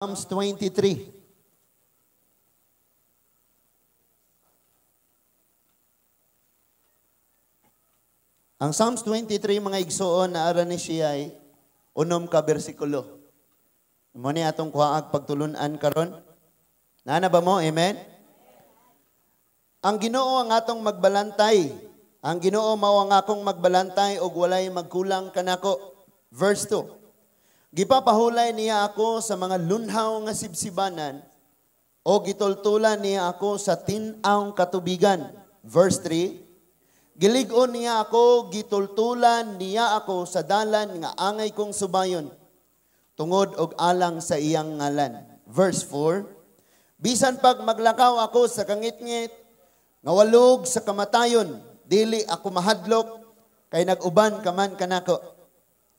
Psalms 23. Ang Psalms 23, mga igsoon, na ara ni siya ay unom ka bersikulo. Mo ni atong kuhaag pagtulunan karon. Naa na ba mo? Amen? Ang Ginoo ang atong magbalantay. Ang Ginoo mao ang akong magbalantay og walay magkulang kanako. Verse 2. Gipapahulay niya ako sa mga lunhaw nga sibsibanan o gitultulan niya ako sa tin-awng katubigan. Verse 3. Gilig-on niya ako, gitultulan niya ako sa dalan nga angay kong subayon, tungod og alang sa iyang ngalan. Verse 4. Bisan pag maglakaw ako sa kangitngit, nga walog sa kamatayon, dili ako mahadlok, kay nag-uban ka man kanako.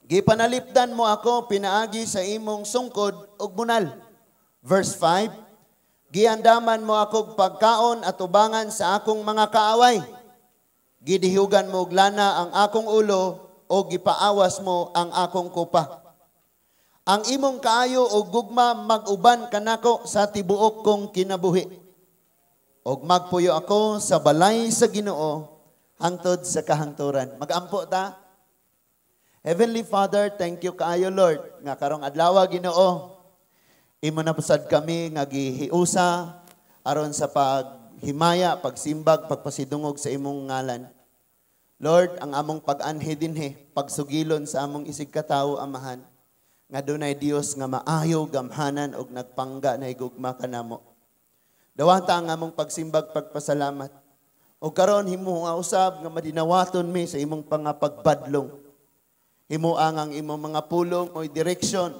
Gipanalipdan mo ako pinaagi sa imong sungkod ug bunal. Verse 5. Giandaman mo ako pagkaon at ubangan sa akong mga kaaway. Gidihugan mo og lana ang akong ulo o gipaawas mo ang akong kupa. Ang imong kaayo o gugma mag-uban kanako sa tibuok kong kinabuhi. Og magpuyo ako sa balay sa Ginoo hangtod sa kahangturan. Magampo ta. Heavenly Father, thank you kaayo, Lord, nga karong adlaw, Ginoo, imo na pusad kami nga gihiusa aron sa paghimaya, pagsimbag, pagpasidungog sa imong ngalan. Lord, ang among pag-anhi dinhi, pagsugilon sa among isig katawo, Amahan, nga dunay Dios nga maayo, gamhanan ug nagpangga na higugma kanamo. Dawata ang among pagsimbag, pagpasalamat. O karon himo nga usab nga madinawaton mi sa imong pangapagbadlong. Himuang ang imong mga pulong o direksyon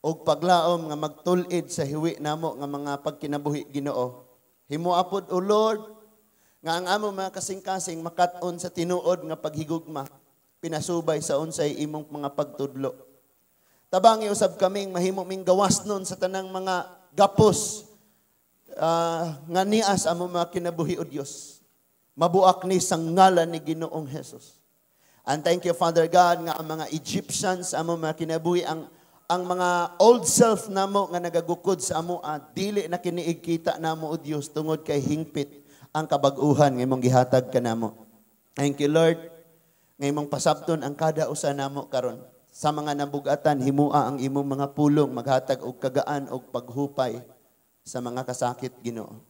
og paglaom nga magtul-id sa hiwi namo nga mga pagkinabuhi, Ginoo. Himoa pod, O Lord, nga ang among mga kasing-kasing makat-on sa tinuod nga paghigugma pinasubay sa unsay imong mga pagtudlo. Tabangi usab kaming mahimo ming gawas nun sa tanang mga gapos nga nias among mga kinabuhi, O Dios. Mabuak ni sang ngalan ni Ginoong Hesus. And thank you, Father God, nga ang mga Egyptians among mga kinabuhi, ang mga old self namo nga nagagukod sa amo, dili na kiniig kita namo, O Dios, tungod kay hingpit ang kabag-uhan nga imong gihatag kanamo. Thank you, Lord, nga imong pasabton ang kada usa namo karon. Sa mga nabugatan, himua ang imong mga pulong maghatag og kagaan og paghupay sa mga kasakit, Ginoo.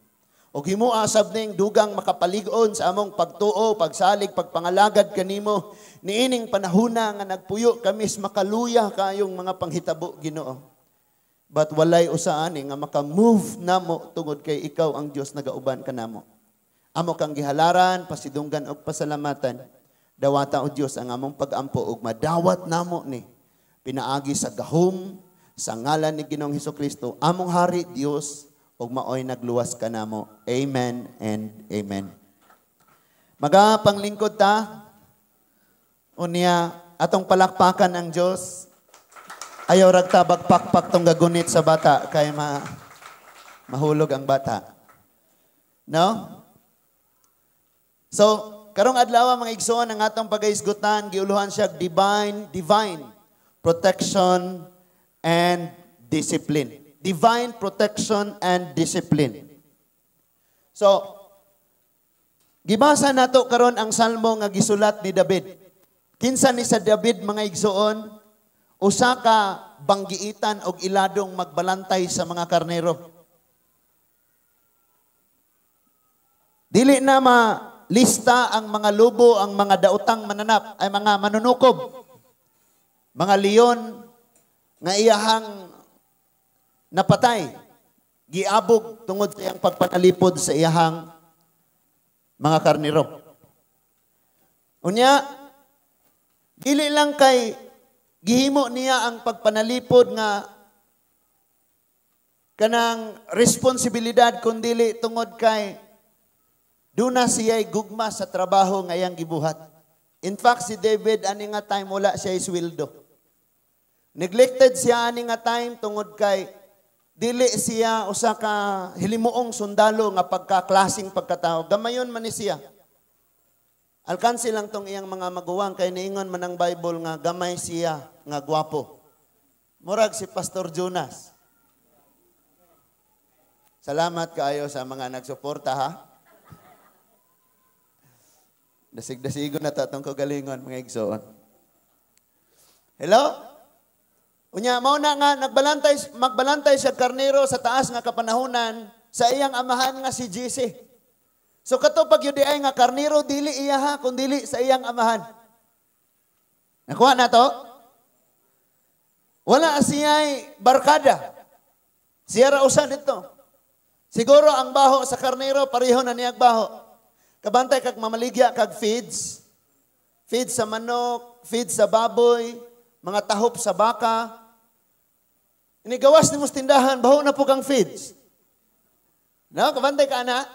Og himua sab ning dugang makapalig-on sa among pagtuo, pagsalig, pagpangalagad kanimo niining panahuna nga nagpuyo kami sa makaluya kayong mga panghitabo, Ginoo. But walay usa ani nga maka-move namo tungod kay ikaw ang Dios nagauban kanamo. Amo kang gihalaran, pasidunggan og pasalamatan. Dawata, o Dios, ang among pagampo ug madawat namo ni pinaagi sa gahom sa ngalan ni Ginoong Hesukristo, among hari Dios ug maoy nagluwas kanamo. Amen and amen. Magapanglingkod ta. Unya atong palakpakan ang Dios. Ayaw ragtabag pakpak tong gagunit sa bata kay mahulog ang bata. No? So, karong adlaw, mga igsoon, ang atong pagahisgutan, giuluhan siya divine divine protection and discipline. Divine protection and discipline. So, gibasa nato karon ang salmo nga gisulat ni David. Kinsa ni sa David, mga igsoon? Usa ka banggiitan og iladong magbalantay sa mga karnero. Dili na malista ang mga lobo, ang mga daotang mananap, ay mga manunukob. Mga leon nga iyahang napatay, giabog tungod sa iyang pagpanalipod sa iyahang mga karnero. Unya, dili lang kay gihimo niya ang pagpanalipod nga kanang responsibilidad, kundili tungod kay duna siya'y gugma sa trabaho nga iyang gibuhat. In fact, si David ani nga time wala siya sweldo. Neglected siya ani nga time tungod kay dili siya usa ka hilimuong sundalo nga pagkaklasing pagkatao. Gamayon man ni siya. Alkansi lang tong iyang mga maguwang kay niingon man ang Bible nga gamay siya nga gwapo. Murag si Pastor Jonas. Salamat kaayo sa mga nagsuporta, ha. Dasig-dasigo na ta atong kagalingon, mga igsoon. Hello? Unya mao na nga nagbalantay, magbalantay siya karnero sa taas nga kapanahunan sa iyang amahan nga si Jesse. So kato pag yun ay nga karnero, dili iya ha, kun dili sa iyang amahan. Nakuha na to? Wala siya'y barkada. Siya ra usa dito. Siguro ang baho sa karnero pareho na niyag baho. Kabantay kag mamaligya kag feeds. Feeds sa manok, feeds sa baboy, mga tahop sa baka. Inigawas nimo sa tindahan, baho na po kang feeds. No, kabantay ka na.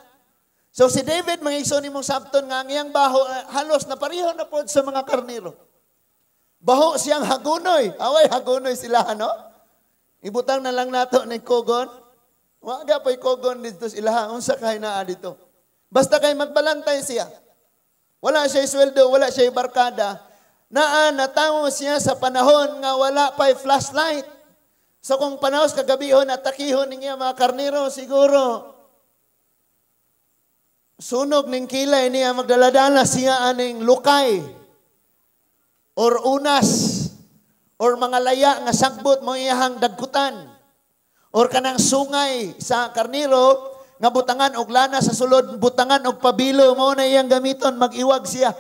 So si David, mga igsoon, nimong sabton nga ang iyang baho halos na pareho na po sa mga karnero. Baho siyang hagunoy. Away hagunoy sila, no? Ibutang na lang nato ni kugon. Waga pa'y kugon dito sila. Unsa kay naa dito? Basta kay magbalantay siya. Wala siya sweldo, wala siya barkada. Naa natawo siya sa panahon nga wala pa'y flashlight. So kung panahon kagabihon at takihon niya mga karnero, siguro sunog ning kilay niya, magdaladala siya aning lukay or unas or mga laya nga sagbot mo iyahang dagkutan or kanang sungay sa karnero nga butangan og lana sa sulod, butangan og pabilo, mo na iyang gamiton mag-iwag siya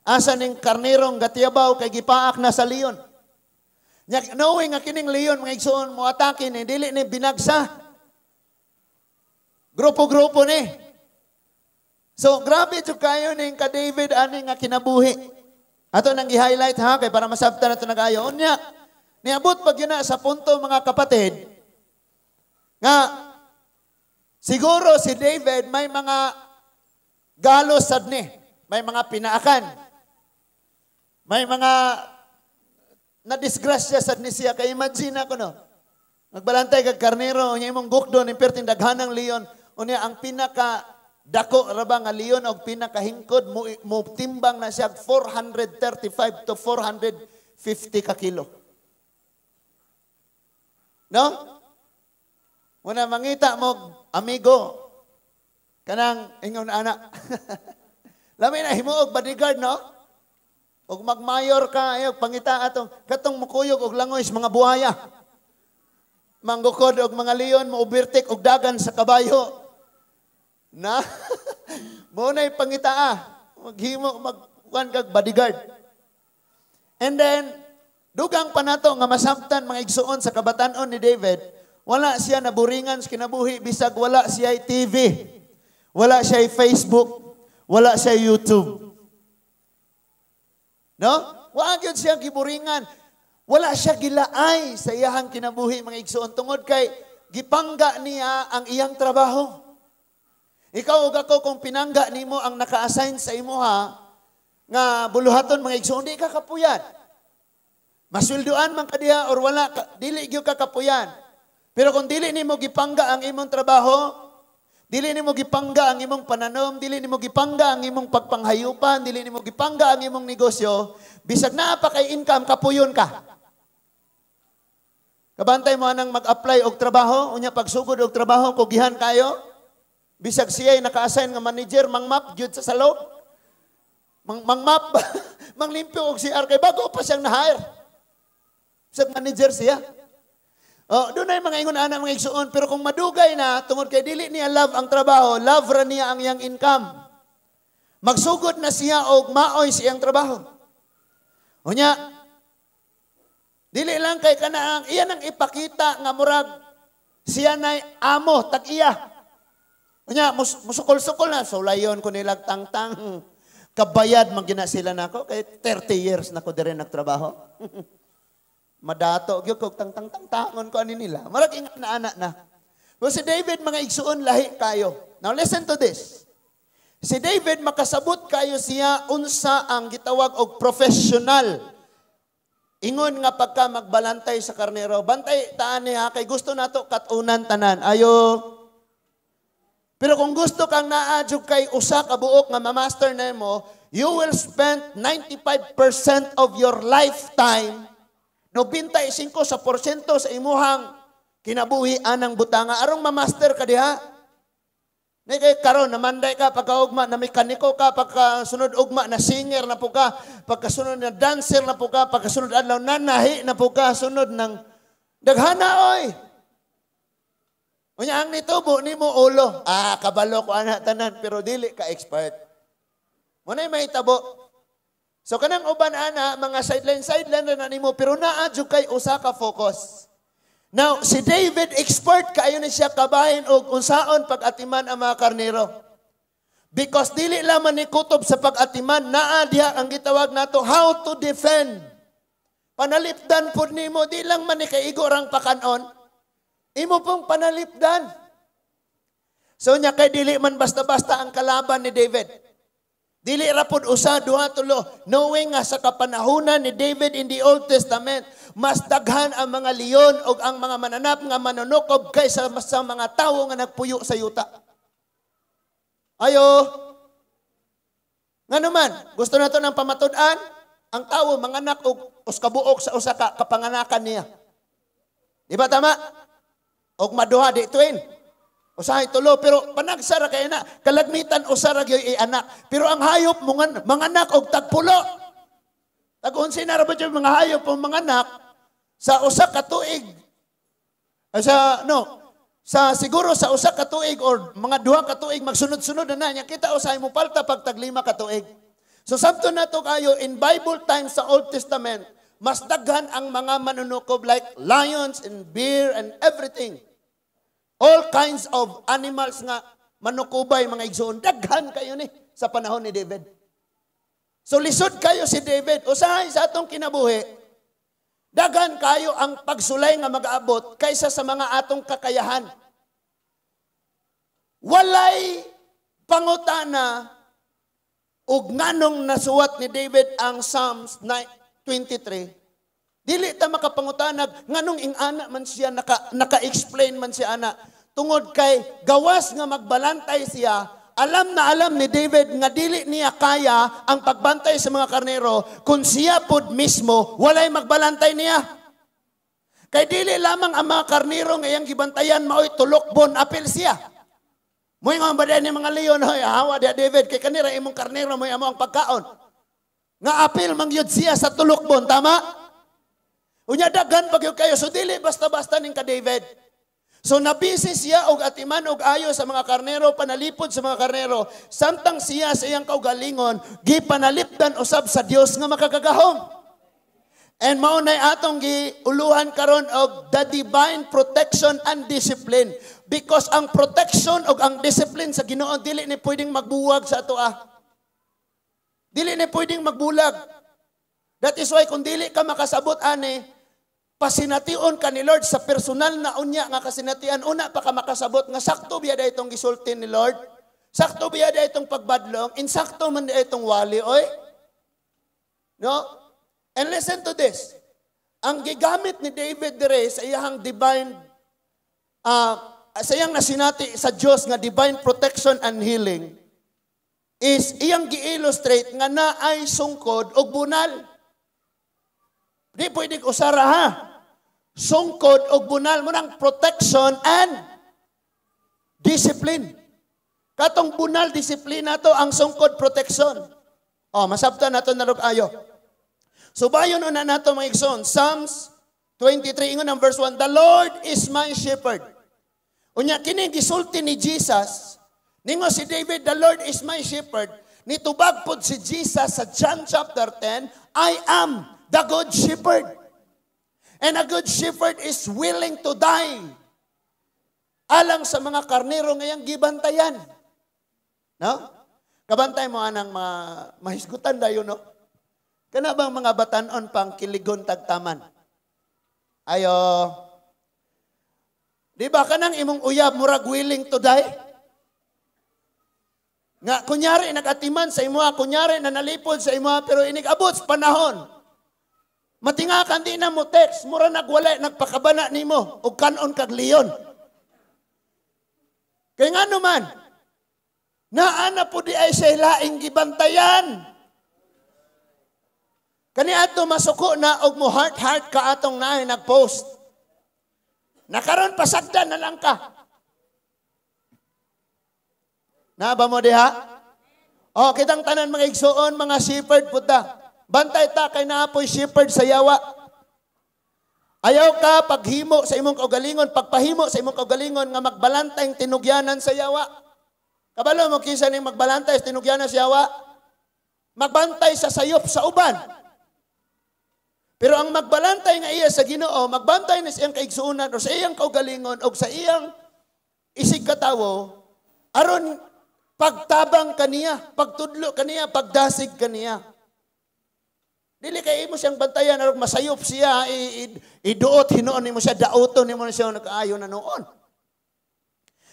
asa ning karnerong gatiyabaw kay gipaak na sa leon. Nya knowing nga kining leon, mga igsoon, mo atake ni, dili ni binagsa, grupo-grupo ni. So grabe jud kayo ning ka David ani nga kinabuhi. Ato nang gi-highlight ha, kay para masabtan nato nagayo. Unya, niabot pag yun na sa punto, mga kapatid, nga siguro si David may mga galos sad ni, may mga pinaakan. May mga na-disgrasya sad ni siya. Kay imagine ako, no. Magbalantay kag karnero, unya imong gukdon ni perting daghanang leon, unya ang pinaka dako ra ba nga leon og pinakahingkod mo timbang na siya 435 to 450 ka kilo. No? Muna mangita mo amigo kanang ingon ana. Lami na himuog bodyguard, no? Og magmayor ka ayog pangita atong katong mukuyog og langoy sa mga buhaya. Manggukod og mga leon, mo-overtake og dagan sa kabayo. Na mo na pangitaa, maghimo magkuan kag bodyguard. And then dugang pa nato nga masabtan, mga igsuon, sa kabatan-on ni David, wala siya naburingan sa kinabuhi bisag wala siya TV, wala siya Facebook, wala siya YouTube. No? Wa gyud siya giburingan. Wala siya gilaay sa iyahang kinabuhi, mga igsuon, tungod kay gipangga niya ang iyang trabaho. Ikaw ug ako, kung pinangga nimo ang naka-assign sa imuha nga buluhaton, mga igsoon, di ka kapuyan. Masweldoan man ka diha or wala, dili gyud ka kapuyan. Pero kung dili nimo gipangga ang imong trabaho, dili nimo gipangga ang imong pananom, dili nimo gipangga ang imong pagpanghayupan, dili nimo gipangga ang imong negosyo, bisag naa pa kay income, kapuyon ka. Kabantay mo anang mag-apply og trabaho, unya pagsugod og trabaho, kugihan kayo. Bisag siya'y naka-assign nga manager, mang-map gyud sa salog. Mang-map, manglimpyo og CR kay bago pa siyang na-hire. Bisag manager siya. Oh, doon ay mga ingon ana, mga igsuon, pero kung madugay na tungod kay dili niya love ang trabaho, love ra niya ang iyang income. Magsugod na siya og maoy sa iyang trabaho. Unya, dili lang kay kana ang iyan ang ipakita nga murag siya nay amo tag-iya. Unya, musukol-sukol na. So, layon ko nilag tangtang. Kabayad man gina sila nako. Kay 30 years na ko dire nagtrabaho. Madato, gyud ko tangtang tangtangon ko ani nila. Marag ingat na anak na. Pero si David, mga igsuon, lahi kayo. Now listen to this. Si David makasabot kayo siya unsa ang gitawag og professional. Ingon nga pagka magbalantay sa karnero. Bantay taan niya kay gusto nato katunan tanan. Ayo. Pero kung gusto kang naa jud kay usa ka buok nga ma-master nimo, you will spend 95% of your lifetime, 95 sa porsyento sa imuhang kinabuhi, Kinabuhi anang butanga arong ma-master ka diha. Ni kay karon namanday ka pagkaugma na mekaniko ka, pagkasunod ugma na singer na po ka, pagkasunod na dancer na po ka, pagkasunod adlaw nanahi na po ka, sunod ng daghana oy. Unya ang nitubo nimo ulo. Ah, kabalo ko ana tanan pero dili ka expert. Mao nay mahitabo. So kanang uban ana mga sideline sideline na nimo pero naa jud kay usa ka focus. Now, si David, expert kaayo ni siya kabahin og unsaon pag-atiman ang mga karnero. Because dili lamang ni kutob sa pag-atiman, naa diha ang gitawag nato how to defend. Panalipdan pud nimo, di lang man ni kaigo rang pakanon. Imo pong panalipdan. So nya kay dili man basta-basta ang kalaban ni David. Dili ra pud usa, duha, tulo. Knowing nga sa kapanahunan ni David in the Old Testament, mas daghan ang mga leon o ang mga mananap nga manunukob kaysa sa mga tawo nga nagpuyo sa yuta. Ayo. Nga naman, gusto nato ng pamatud-an, ang tawo manganak og uskabuok sa usa ka kapanganakan niya. Di ba tama? Og maduha di twin. Usahay tulo, pero panagsa ra kay na kalagmitan usa ra gyud anak. Pero ang hayop mo manganak og tagpulo. Tag-unsi na ra ba yung mga hayop ang manganak sa usa ka tuig? Ay, sa no, sa siguro sa usa ka tuig or mga duha ka tuig magsunod-sunod na na niya kita usahay mo palta pag taglima ka tuig. So sabto na to kayo in Bible times sa Old Testament, mas daghan ang mga manunukob like lions and bear and everything. All kinds of animals nga manukubay, mga igsoon, daghan kayo ni sa panahon ni David. So lisod kayo si David. Usahay sa atong kinabuhi, daghan kayo ang pagsulay nga mag-aabot kaysa sa mga atong kakayahan. Walay pangutana og nganong nasuwat ni David ang Psalms 23. Dili ta makapangutanag nganong ing-ana man siya naka-explain man siya ana. Tungod kay gawas nga magbalantay siya, alam na alam ni David nga dili niya kaya ang pagbantay sa mga karnero kung siya pod mismo walay magbalantay niya. Kay dili lamang ang mga karnero nga iyang gibantayan maoy tulokbon apil siya. Moy nga ba ni mga leon, hoy hawa diha David kay kanira imong karnero moy amo ang pagkaon. Nga apil mangyud siya sa tulokbon, tama? Unya daghan pag kayo so dili basta-basta ning ka David. So nabisi siya og atiman og ayo sa mga karnero, panalipod sa mga karnero, samtang siya sa iyang kaugalingon gipanalipdan usab sa Dios nga makakagahom. And mao nay atong giuluhan karon og the divine protection and discipline, because ang protection og ang discipline sa Ginoo dili ni pwedeng magbuwag sa atoa. Dili ni pwedeng magbulag. That is why kung dili ka makasabot ani, pasination ka ni Lord sa personal na unya nga kasinatian, una pa ka makasabot nga sakto biya da itong gisulti ni Lord, sakto biya da itong pagbadlong, insakto man da itong wali, oy. No? And listen to this. Ang gigamit ni David dire sa iyang divine, sa iyang nasinati sa Dios nga divine protection and healing, is iyang gi-illustrate nga naay sungkod og bunal. Di pwedeng usara ha. Sungkod og bunal mo ng protection and discipline. Katong bunal disiplina to ang sungkod protection. O, masabtan nato narog ayo. So bayon una nato mga igsoon, Psalms 23 ingon ang verse 1, "The Lord is my shepherd." Unya kini gisulti ni Jesus, ningo si David, "The Lord is my shepherd." Nitubag pod si Jesus sa John chapter 10, "I am the good shepherd." And a good shepherd is willing to die alang sa mga karnero ngayang gibantayan. No? Kabantay mo anang mga mahisgutan dayon, no? Kana bang mga batanon pang kiligon tagtaman? Ayo. Di ba kanang imong uyab murag willing to die? Nga kunyari nagatiman sa imuha, kunyari nanalipod sa imuha, pero inig abot sa panahon. Matingakan di na mo text, mura nagwala, nagpakabana nimo og kanon kag leon. Kay nga naman, naa na po di ay sa laing gibantayan. Kani ato masuko na og mo heart heart ka atong naay nagpost. Nakaron pasagdan na lang ka. Na ba mo diha? O, kitang tanan mga igsuon, mga shepherd puta. Bantay ta kay naapoy shepherd sa yawa. Ayaw ka paghimo sa imong kaugalingon, pagpahimo sa imong kaugalingon nga magbalantay tinugyanan sa yawa. Kabalo mo kinsa ning magbalantay sa tinugyanan sa yawa? Magbantay sa sayop sa uban. Pero ang magbalantay nga iya sa Ginoo, magbantay na sa iyang kaigsuonan o sa iyang kaugalingon o sa iyang isig katawo, aron pagtabang kaniya, pagtudlo kaniya, pagdasig kaniya. Dili kay imo siyang bantayan aron masayop siya, iduot hinuon nimo siya, dauton nimo siya nagkaayo na noon.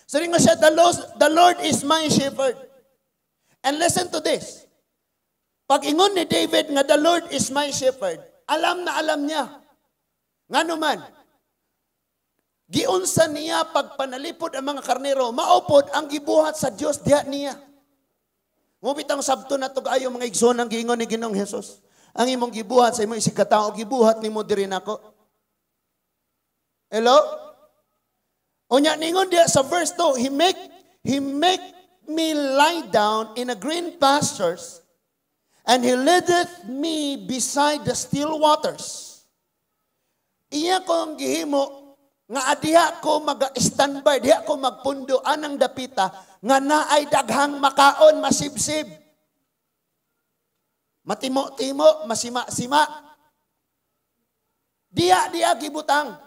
So ringon siya, the Lord is my shepherd. And listen to this. Pag ingon ni David nga "The Lord is my shepherd," alam na alam niya. Ngano man, giunsa niya pagpanalipod ang mga karnero, maupod ang gibuhat sa Dios diha niya. Mao bitang sabto na ayo mga igsoon ang giingon ni Ginoong Hesus. Ang imong gibuhat sa imong isig katao, gibuhat nimo diri nako. Hello? Unya ningon diya sa verse 2, He make me lie down in a green pastures, and He leadeth me beside the still waters. Iya kong gihimo nga diha ko mag-standby, diha ko magpundo anang dapita nga naay daghang makaon, masibsib. Matimo-timo, masima-sima. Diya diya gibutang.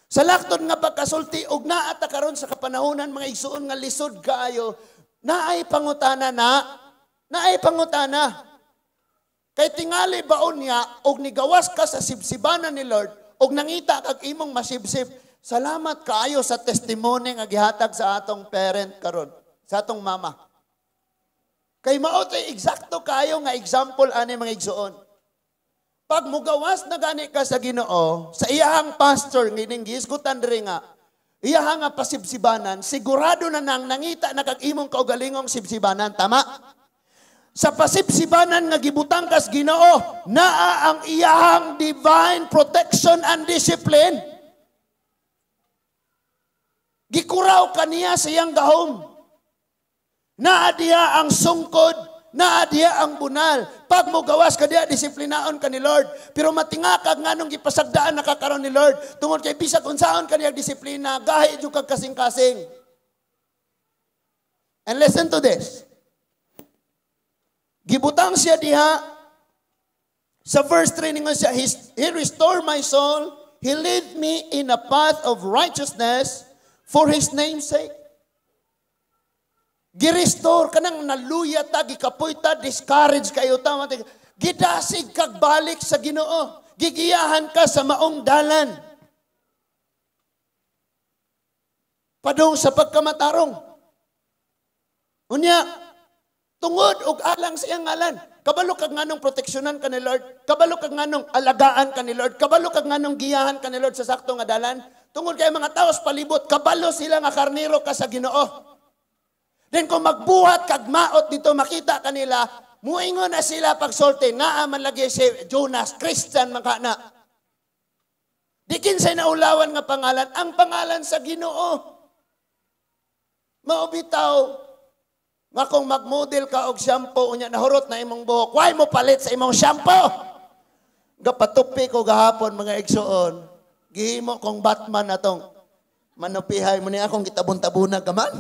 Sa laktod nga pagkasulti og naa ta karon sa kapanahonan, mga igsuon, nga lisod kaayo, naay pangutana na, naay pangutana. Kay tingali baon niya og nigawas ka sa sibsibanan ni Lord og nangita kag imong masibsib. Salamat kaayo sa testimony nga gihatag sa atong parent karon, sa atong mama. Kay mao tay eksakto kaayo nga example ani, mga igsuon. Pag mugawas na gani ka sa Ginoo, sa iyahang pasture, ngining gihisgutan diri nga, iyahang nga pasibsibanan, sigurado na nang nangita na kag imong kaugalingong sibsibanan, tama? Sa pasibsibanan nga gibutang kas Ginoo, naa ang iyahang divine protection and discipline. Gikuraw kaniya sa iyang gahom. Naa diha ang sungkod, naa diha ang bunal. Pag mo gawas ka diha, disiplinaon ka ni Lord. Pero matingakag nganong gipasagdaan na kakaron ni Lord. Tungod kay bisag unsaon kaniya disiplina, gahi jud kag kasing-kasing. And listen to this. Gibutang siya diha sa verse 3, ningon siya, He restore my soul, He lead me in a path of righteousness for His name's sake." Gi-restore kanang naluya ta, gikapoy ta, discourage kayo ta, gidasig kag balik sa Ginoo. Gigiyahan ka sa maong dalan padung sa pagkamatarong. Unya, tungod og alang sa iyang ngalan. Kabalo kag nganong proteksyonan ka ni Lord, kabalo kag nganong alagaan ka ni Lord, kabalo kag nganong giyahan ka ni Lord sa sakto nga dalan. Tungod kay mga tao sa palibot, kabalo sila nga karnero ka sa Ginoo. Then kung magbuhat kag maot dito, makita kanila, muingon na sila pagsulti, naa man lagi si Jonas, Christian man ka na. Di kinsay naulawan nga pangalan, ang pangalan sa Ginoo. Mao bitaw nga kung magmodel ka og shampoo, unya nahurot na imong buhok, why mo palit sa imong shampoo? Gapatupi ko gahapon, mga igsuon. Gihimo kong Batman na tong manupihay mo ni akong gitabon-tabunag ka man.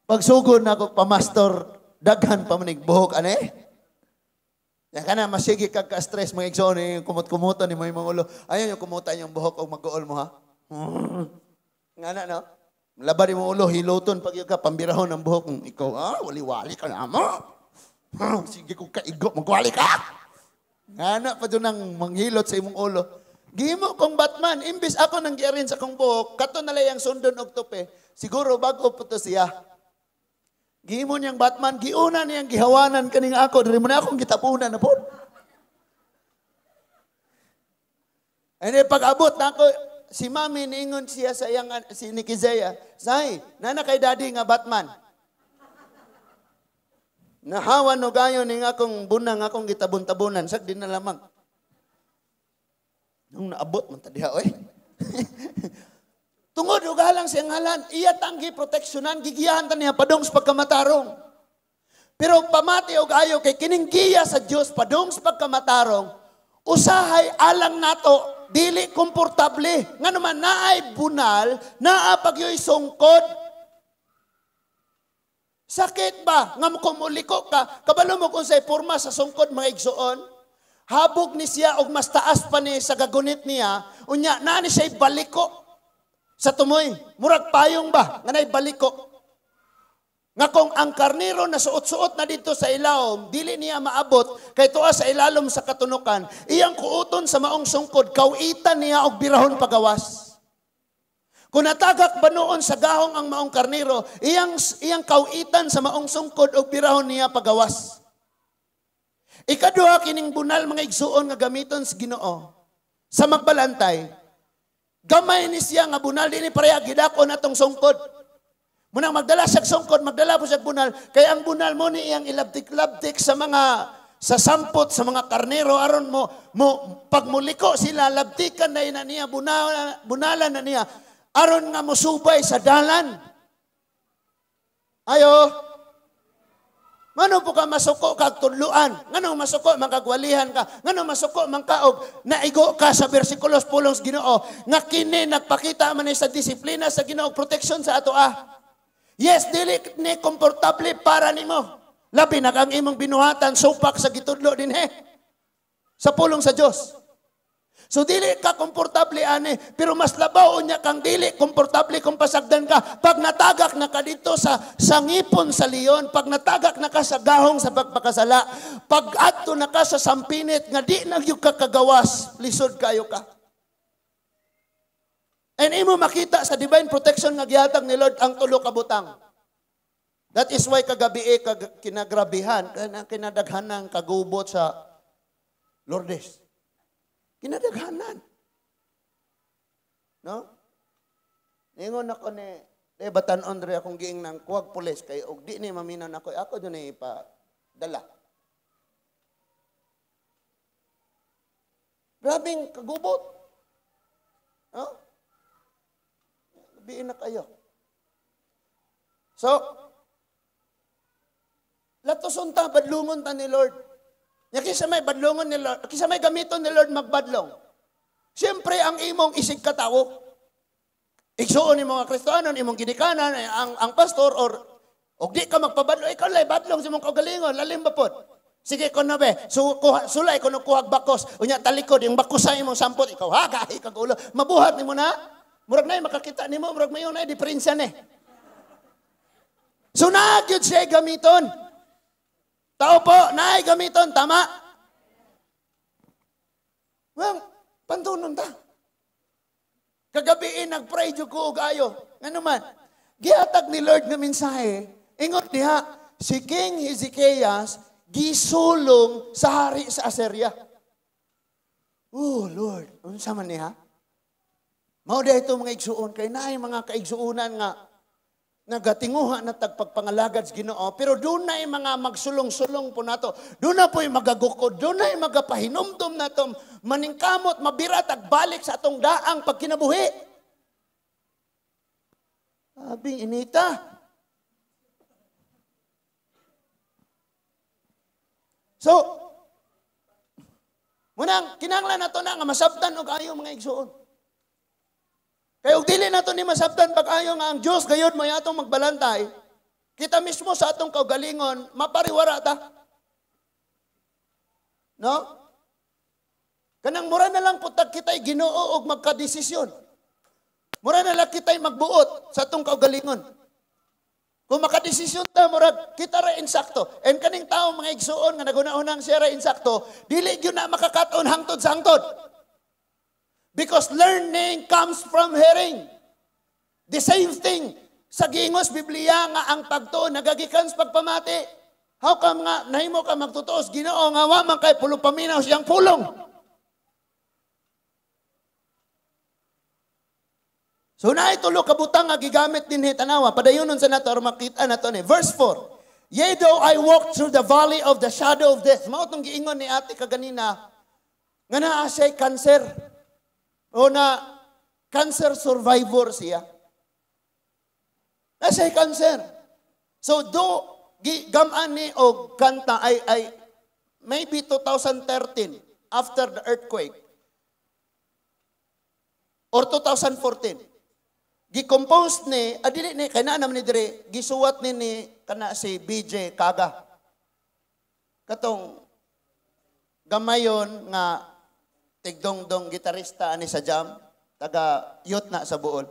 Pagsugod na ako pamastor, daghan pa manig buhok ane. Yan ka na, masige kag ka-stress, mga igsoon, eh, kumot-kumutan ni mo imong ulo. Ayaw yung kumutan yung buhok o mag-uol mo ha. Nga na, no? Laban mo ulo, hiloton pag ka, pambirahon ang buhok. Ikaw, wali-wali ka na mo. Sige kong kaigo, magwali ka. Nga na pa doon ang manghilot sa imong ulo. Gihimo kong Batman, imbis ako nang giarin sa kong buhok, kato na lang sundon og tupe. Siguro bago po to siya. Gihimo niyang Batman, giuna niyang gihawanan kaning ako, diri mo na akong gitapunan na po. And then pag-abot na ako, si mami niingon siya sa iyang, si Nikizea, "Say, nana kay daddy nga Batman." Nahawan no gayon ning akong bunang akong gitabon-tabunan, sag di na lamang. Nung naabot man ta diha oy. Tungod og alang sa iyang ngalan, iya tang giproteksyonan, gigiyahan ta niya padung sa pagkamatarong. Pero pamati og ayo kay kining giya sa Dios padung sa pagkamatarong, usahay alang nato dili komportable. Ngano man naay bunal, naa pagyoy sungkod. Sakit ba nga kumuliko ka, kabalo mo kung say porma sa sungkod, mga igsuon? Habog ni siya og mas taas pa ni sa gagunit niya, unya naa ni siya baliko sa tumoy. Murag payong ba nga nay baliko. Nga kung ang karnero na suot-suot na dito sa ilawom, dili niya maabot kay tuwa sa ilalom sa katunukan, iyang kuuton sa maong sungkod, kawitan niya og birahon pagawas. Kung natagak ba noon sa gahong ang maong karnero, iyang kawitan sa maong sungkod og birahon niya pagawas. Ikaduha, kining bunal, mga igsuon, nga gamiton sa Ginoo sa magbalantay, gamay ni siya nga bunal, dini pareha gidako natong sungkod. Munang magdala siya sungkod, magdala po siya bunal, kay ang bunal mo ni iyang ilabtik-labtik sa mga sa sampot sa mga karnero aron mo pagmuliko sila, labtikan na ina niya, bunalan na niya aron nga mosubay sa dalan. Ayo. Ngano po ka masuko kag tudluan? Ngano masuko man kagwalihan ka? Ngano masuko man ka og naigo ka sa bersikulos pulong sa Ginoo nga kini nagpakita man sa disiplina sa Ginoo, protection sa ato ah. Yes, dili ni komportable para nimo. Labi na ang imong binuhatan supak sa gitudlo dinhi sa pulong sa Dios. So dili ka komportable ani, pero mas labaw unya kang dili komportable kung pasagdan ka pag natagak na ka dito sa ngipon sa leon, pag natagak na ka sa gahong sa pagpakasala, pag adto na ka sa sampinit nga di na gyud ka kagawas, lisod kayo ka. And imo makita sa divine protection nga gihatag ni Lord ang tulo ka butang. That is why kagabi kinagrabihan, kinadaghanan kagubot sa Lourdes. Kinadaghanan. No? Ningon ako ni, eh, batan-on diri akong giingnan, kuwag pulis, kay og di ni maminaw nako, ako dun ni ipadala. Grabing kagubot. No? Biin na kayo. So, latuson ta, badlungon ta ni Lord. Ya kinsa may badlongon ni Lord, kinsa may gamiton ni Lord magbadlong. Siyempre ang imong isig katawo. Igsuon ni mga Kristohanon, imong ginikanan ang pastor or og di ka magpabadlong, ikaw lay badlong sa imong kaugalingon, lalim ba pod? Sige kuno be, sulay kuno kuhag bakos, unya talikod yung bakos sa imong sampot, ikaw hagahi kag ulo, mabuhat nimo na. Murag nay makakita nimo, murag mayon nay diferensya ni. So naa gyud siya gamiton. Tao po, naay gamiton, tama? Well, pantunon ta. Kagabi nagpray jud ko og ayo. Ngano man, gihatag ni Lord nga mensahe, ingon diha, si King Hezekias gisulong sa hari sa Assyria. Oh Lord, unsa man niya? Mao di ito mga igsuon, kay naay mga kaigsuonan nga nagatinguha na tagpagpangalagad sa Ginoo, pero doon na mga magsulong-sulong po nato, doon na po'y magagukod, doon na magapahinumdum nato, maningkamot, mabirat, agbalik sa atong daang pagkinabuhi. Abing inita. So, munang, kinahanglan nato na nga masabtan og ayo mga igsuon. Kaya og dili nato ni masabtan pag-ayo nga ang Dios gayud may atong magbalantay, kita mismo sa atong kaugalingon mapariwara ta. No? Kanang mura na lang putag kita'y Ginoo og magkadesisyon. Mura na lang kita'y magbuot sa atong kaugalingon. Kung makadesisyon ta, murag kita ra insakto. And kaning tao mga igsuon nga naguna-unang siya ra insakto, dili gyud na makakaton hangtod sa hangtod. Because learning comes from hearing. The same thing sa giingos Biblia nga ang pagtuo nagagikan sa pagpamati. How come nga nahimo ka magtutuos Ginoo nga wa man kay pulong paminaw siyang pulong? So naay tulo ka butang nga gigamit dinhi, tanawa padayonon sa nato aron makita nato ni verse 4. Yea though I walk through the valley of the shadow of death. Mao tong giingon ni ate kaganina nga naa siya'y cancer. O na cancer survivor siya. Nasa cancer. So do gamaan ni og kanta ay maybe 2013 after the earthquake or 2014. Gi-compose ni, adili ni, kay naa naman ni dire, gisuwat ni kana si BJ Kaga. Katong gamayon nga tigdongdong gitarista ani sa jam, taga youth na sa Bool.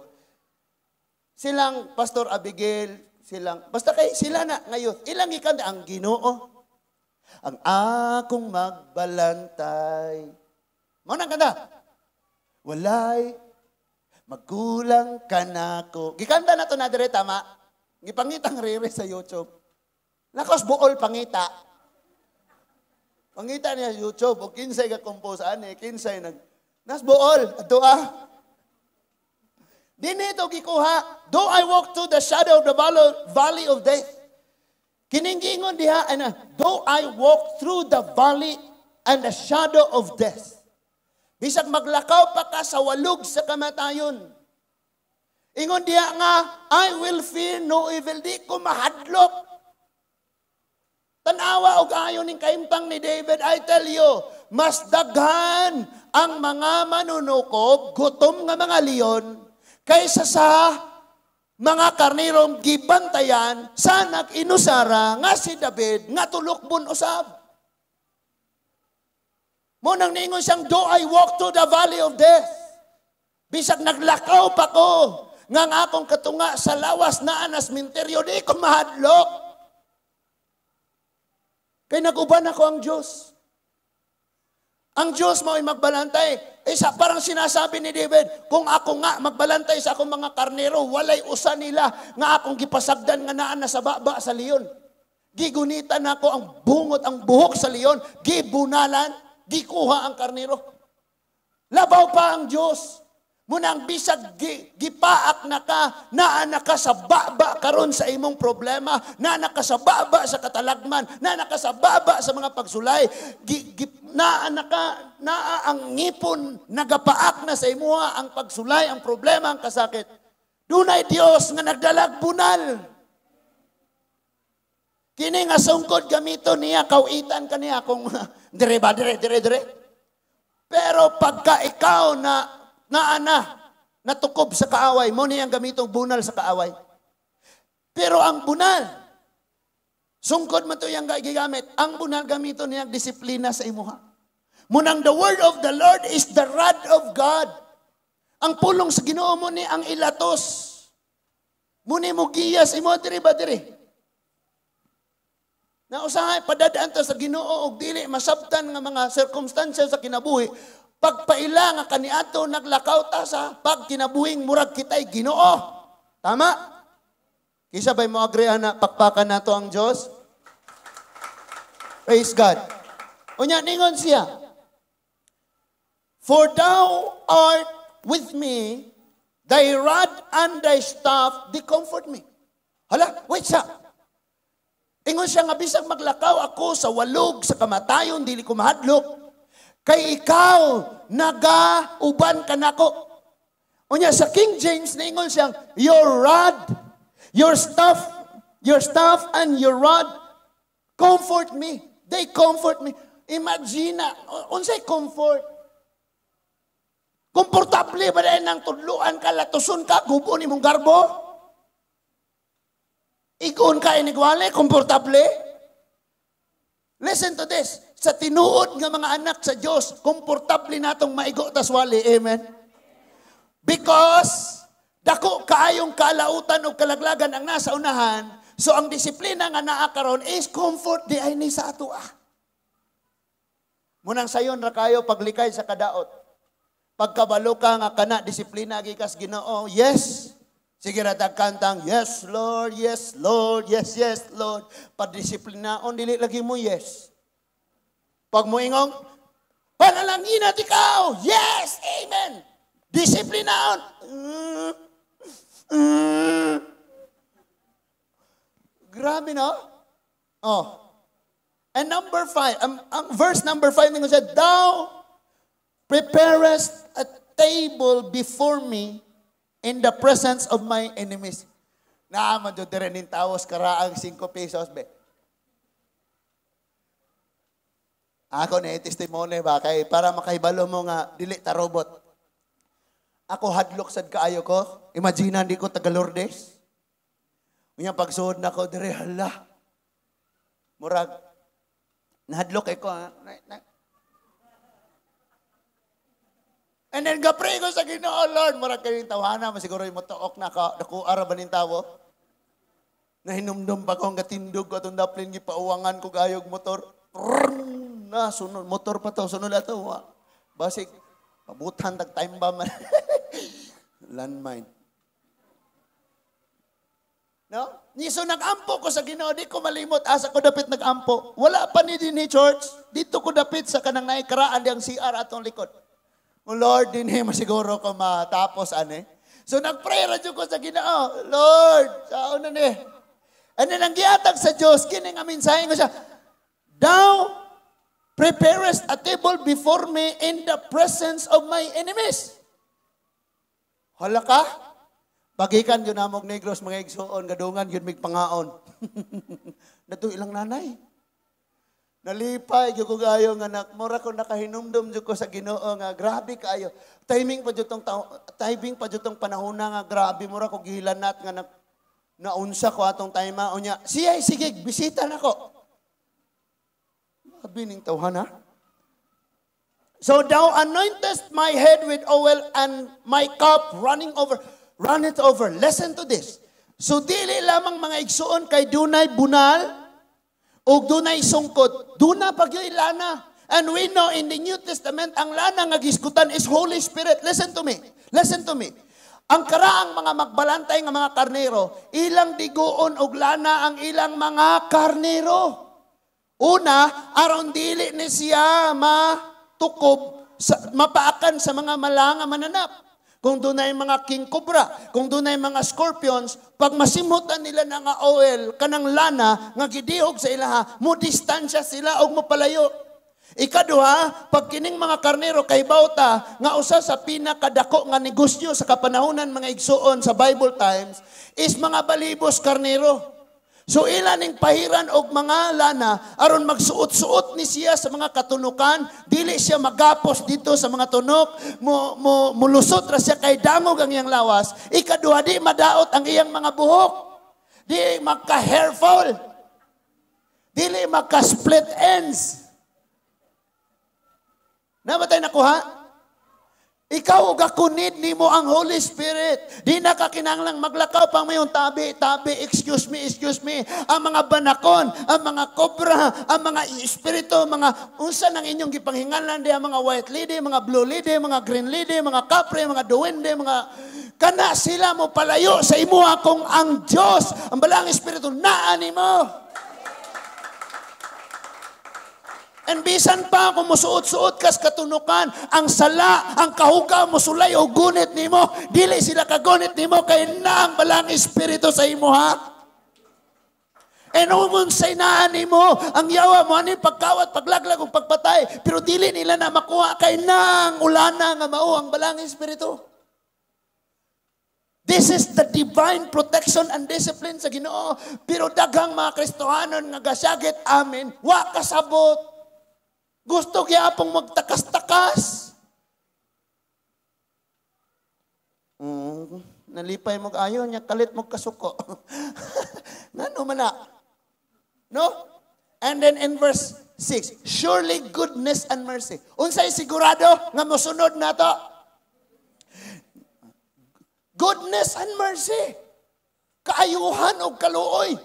Silang Pastor Abigail, silang, basta kay sila na nga youth, ilang gikanta ang Ginoo, ang akong magbalantay. Mao nang kanta. Walay magkulang kanako. Gikanta na to na dire, tama? Gipangitang rere sa YouTube. Lakos Bool pangita. Pangita niya sa YouTube o kinsay ga-compose ani, kinsay nag Nas Bool, adto ah. Dinhi to gikuha. Though I walk to the shadow of the valley of death. Kining giingon diha ana, though I walk through the valley and the shadow of death. Bisag maglakaw pa ka sa walog sa kamatayon. Ingon diha nga, I will fear no evil. Di ko mahadlok. Tanawa og ayo ning kahimtang ni David, I tell you, mas daghan ang mga manunukob, gutom nga mga leon, kaysa sa mga karnirong gibantayan sa nag-inusara nga si David nga tulukbon usab. Mo nang niingon siyang, though I walk to the valley of death, bisag naglakaw pa ko, nga ang akong katunga sa lawas naa na sementeryo, di ko mahadlok. Kay nag-uban ako ang Diyos. Ang Diyos mo ay magbalantay. Eh, sa, parang sinasabi ni David, kung ako nga magbalantay sa akong mga karnero, walay usa nila nga akong gipasagdan nga naa na sa baba sa leon. Gigunitan ako ang bungot, ang buhok sa leon, gibunalan, gikuha ang karnero. Labaw pa ang Diyos. Munang bisag gipaak na ka, naa na ka sa baba karon sa imong problema, naa na ka sa baba sa katalagman, naa na ka sa baba sa mga pagsulay, naa na ka, naa ang ngipon, nagapaak na sa imuha ang pagsulay, ang problema, ang kasakit. Dunay Dios nga nagdalag bunal. Kini nga sungkod gamito niya, kawitan ka niya kung dire ba, dire, dire, dire. Pero pagka ikaw na naana, natukob sa kaaway, mo niyang gamitong bunal sa kaaway. Pero ang bunal, sungkod man to iyang gigamit, ang bunal gamito niyang disiplina sa imuha. Munang the word of the Lord is the rod of God. Ang pulong sa Ginoo mo ni ang ilatos. Muni mo giyas imo diri ba diri. Na usahay padadaan ta sa Ginoo og dili masabtan nga mga circumstances sa kinabuhi. Pagpaila nga kaniadto naglakaw ta sa pagkinabuhing murag kitay Ginoo. Tama? Kisa ba'y mo agree ana pakpakan nato ang Dios? Praise God. Unya ningon siya, for thou art with me, thy rod and thy staff, they comfort me. Hala, wait siya. Ingon siya nga bisag maglakaw ako sa walog sa kamatayon, dili ko mahadlok. Kay ikaw naga-uban kanako. Unya sa King James niingon siyang your rod, your staff and your rod comfort me. They comfort me. Imagine, unsay comfort? Komportable ba dahil nang tudluan ka, latuson ka, gubo ni mong garbo? Igon ka inigwali, komportable? Listen to this. Sa tinuod nga mga anak sa Dios, komportable natong maigo tas wali. Amen? Because dako kaayong kalautan o kalaglagan ang nasa unahan, so ang disiplina nga naa karon is comfort di ay ni sa ato ah. Munang sayon ra kayo paglikay sa kadaot. Pagkabalo ka nga kana disiplina gikas Ginoo, yes. Sige ra tag kantang, yes Lord, yes Lord, yes, yes Lord. Padisiplinaon dili lagi mo yes. Pag moingong, panalangin at ikaw, yes, amen. Disiplinaon. Grabe no? Oh. And number 5, ang verse number 5 ningon siya, thou preparest a table before me in the presence of my enemies. Naa man jud dire ning tawas karaang 5 pesos be. Ako na testimony ba kay para makahibalo mo nga dili ta robot. Ako hadlok sad kaayo ko. Imagine hindi ko taga Lourdes. Unya pagsuod nako dire, hala. Murag nahadlok kay ko ha. And then gapray ko sa Ginoo, Lord, murag kayong tawhana, masiguro yung motuok na ka, nakuha ra ba ning tawo? Nahinumdum pa ko ang gatindog ko atong daplin gipauwangan ko gayog motor. Prrrr, na sunod motor pa to, sunod ato. Basig pabutan tag time bomb. Landmine. No? Niso nagampo ko sa Ginoo, di ko malimot asa ko dapit nagampo. Wala pa ni dinhi church. Dito ko dapit sa kanang naikaraan diyang CR atong likod. O Lord, dinhi masiguro ko matapos ane. So nagpray ra jud ko sa Ginoo, Lord, sao na ni? And then ang giatag sa Dios kini nga mensahe ko siya, thou preparest a table before me in the presence of my enemies. Hala ka? Bagikan yun namog Negros, mga igsuon, gadungan yun mig pangaon. Nato ilang nanay. Nalipay gyud ko kaayo nga anak, mura ko nakahinumdum jud ko sa Ginoo nga grabe kaayo. Timing pa jud tong panahon nga grabe mura ko gihilanat nga naunsa ko atong time unya. Siya sige bisita nako. Grabe ning tawhan ha. So thou anointest my head with oil and my cup running over. Run it over. Listen to this. So dili lamang mga igsuon kay dunay bunal ug dunay sungkod, duna pagyoy lana. And we know in the New Testament ang lana nga gisgutan is Holy Spirit. Listen to me. Listen to me. Ang karaang mga magbalantay nga mga karnero, ilang diguon og lana ang ilang mga karnero. Una, aron dili ni siya matukob, mapaakan sa mga malanga mananap. Kung dunay mga king cobra, kung dunay mga scorpions, pag masimhutan nila na nga oil, kanang lana, nga gidihog sa ilaha, mo distansya sila og mopalayo. Ikaduha, pag kining mga karnero kay bauta, nga usa sa pinakadako nga negosyo sa kapanahonan mga igsuon sa Bible times, is mga balibos karnero. So ila ning pahiran og mga lana aron magsuot-suot ni siya sa mga katunukan, dili siya magapos dito sa mga tunok, mo mo mulusot ra siya kay dangog ang iyang lawas. Ikaduha, di madaot ang iyang mga buhok, di magka hair fall, dili magka split ends. Nabatay nakuha? Ikaw og ako need nimo ang Holy Spirit. Di na ka kinahanglang maglakaw pang mayon tabi, tabi, excuse me, excuse me. Ang mga banakon, ang mga kobra, ang mga espiritu, mga unsa nang inyong gipanghingalan di ang mga white lady, mga blue lady, mga green lady, mga kapre, mga duwende, mga kana sila mo palayo sa imuha kung ang Dios, ang balaang espiritu naa nimo. And bisan pa kung musuot-suot kas katunukan, ang sala, ang kahugaw, musulay o gunit nimo, dili sila kagunit nimo kay na ang balang espiritu sa imo ha. And umunsay naan nimo, ang yawa mo ani pagkawat, paglaglag ug pagpatay, pero dili nila na makuha kay na ang ulana nga mao ang balang espiritu. This is the divine protection and discipline sa Ginoo. Pero daghang mga Kristohanon nga gasagit amin, wa kasabot. Gusto gyapong magtakas-takas. Nalipay mo ayo niya kalit mo kasuko. Ngano man na? No? And then in verse 6, surely goodness and mercy. Unsay sigurado nga mosunod nato? Goodness and mercy. Kaayuhan og kaluoy.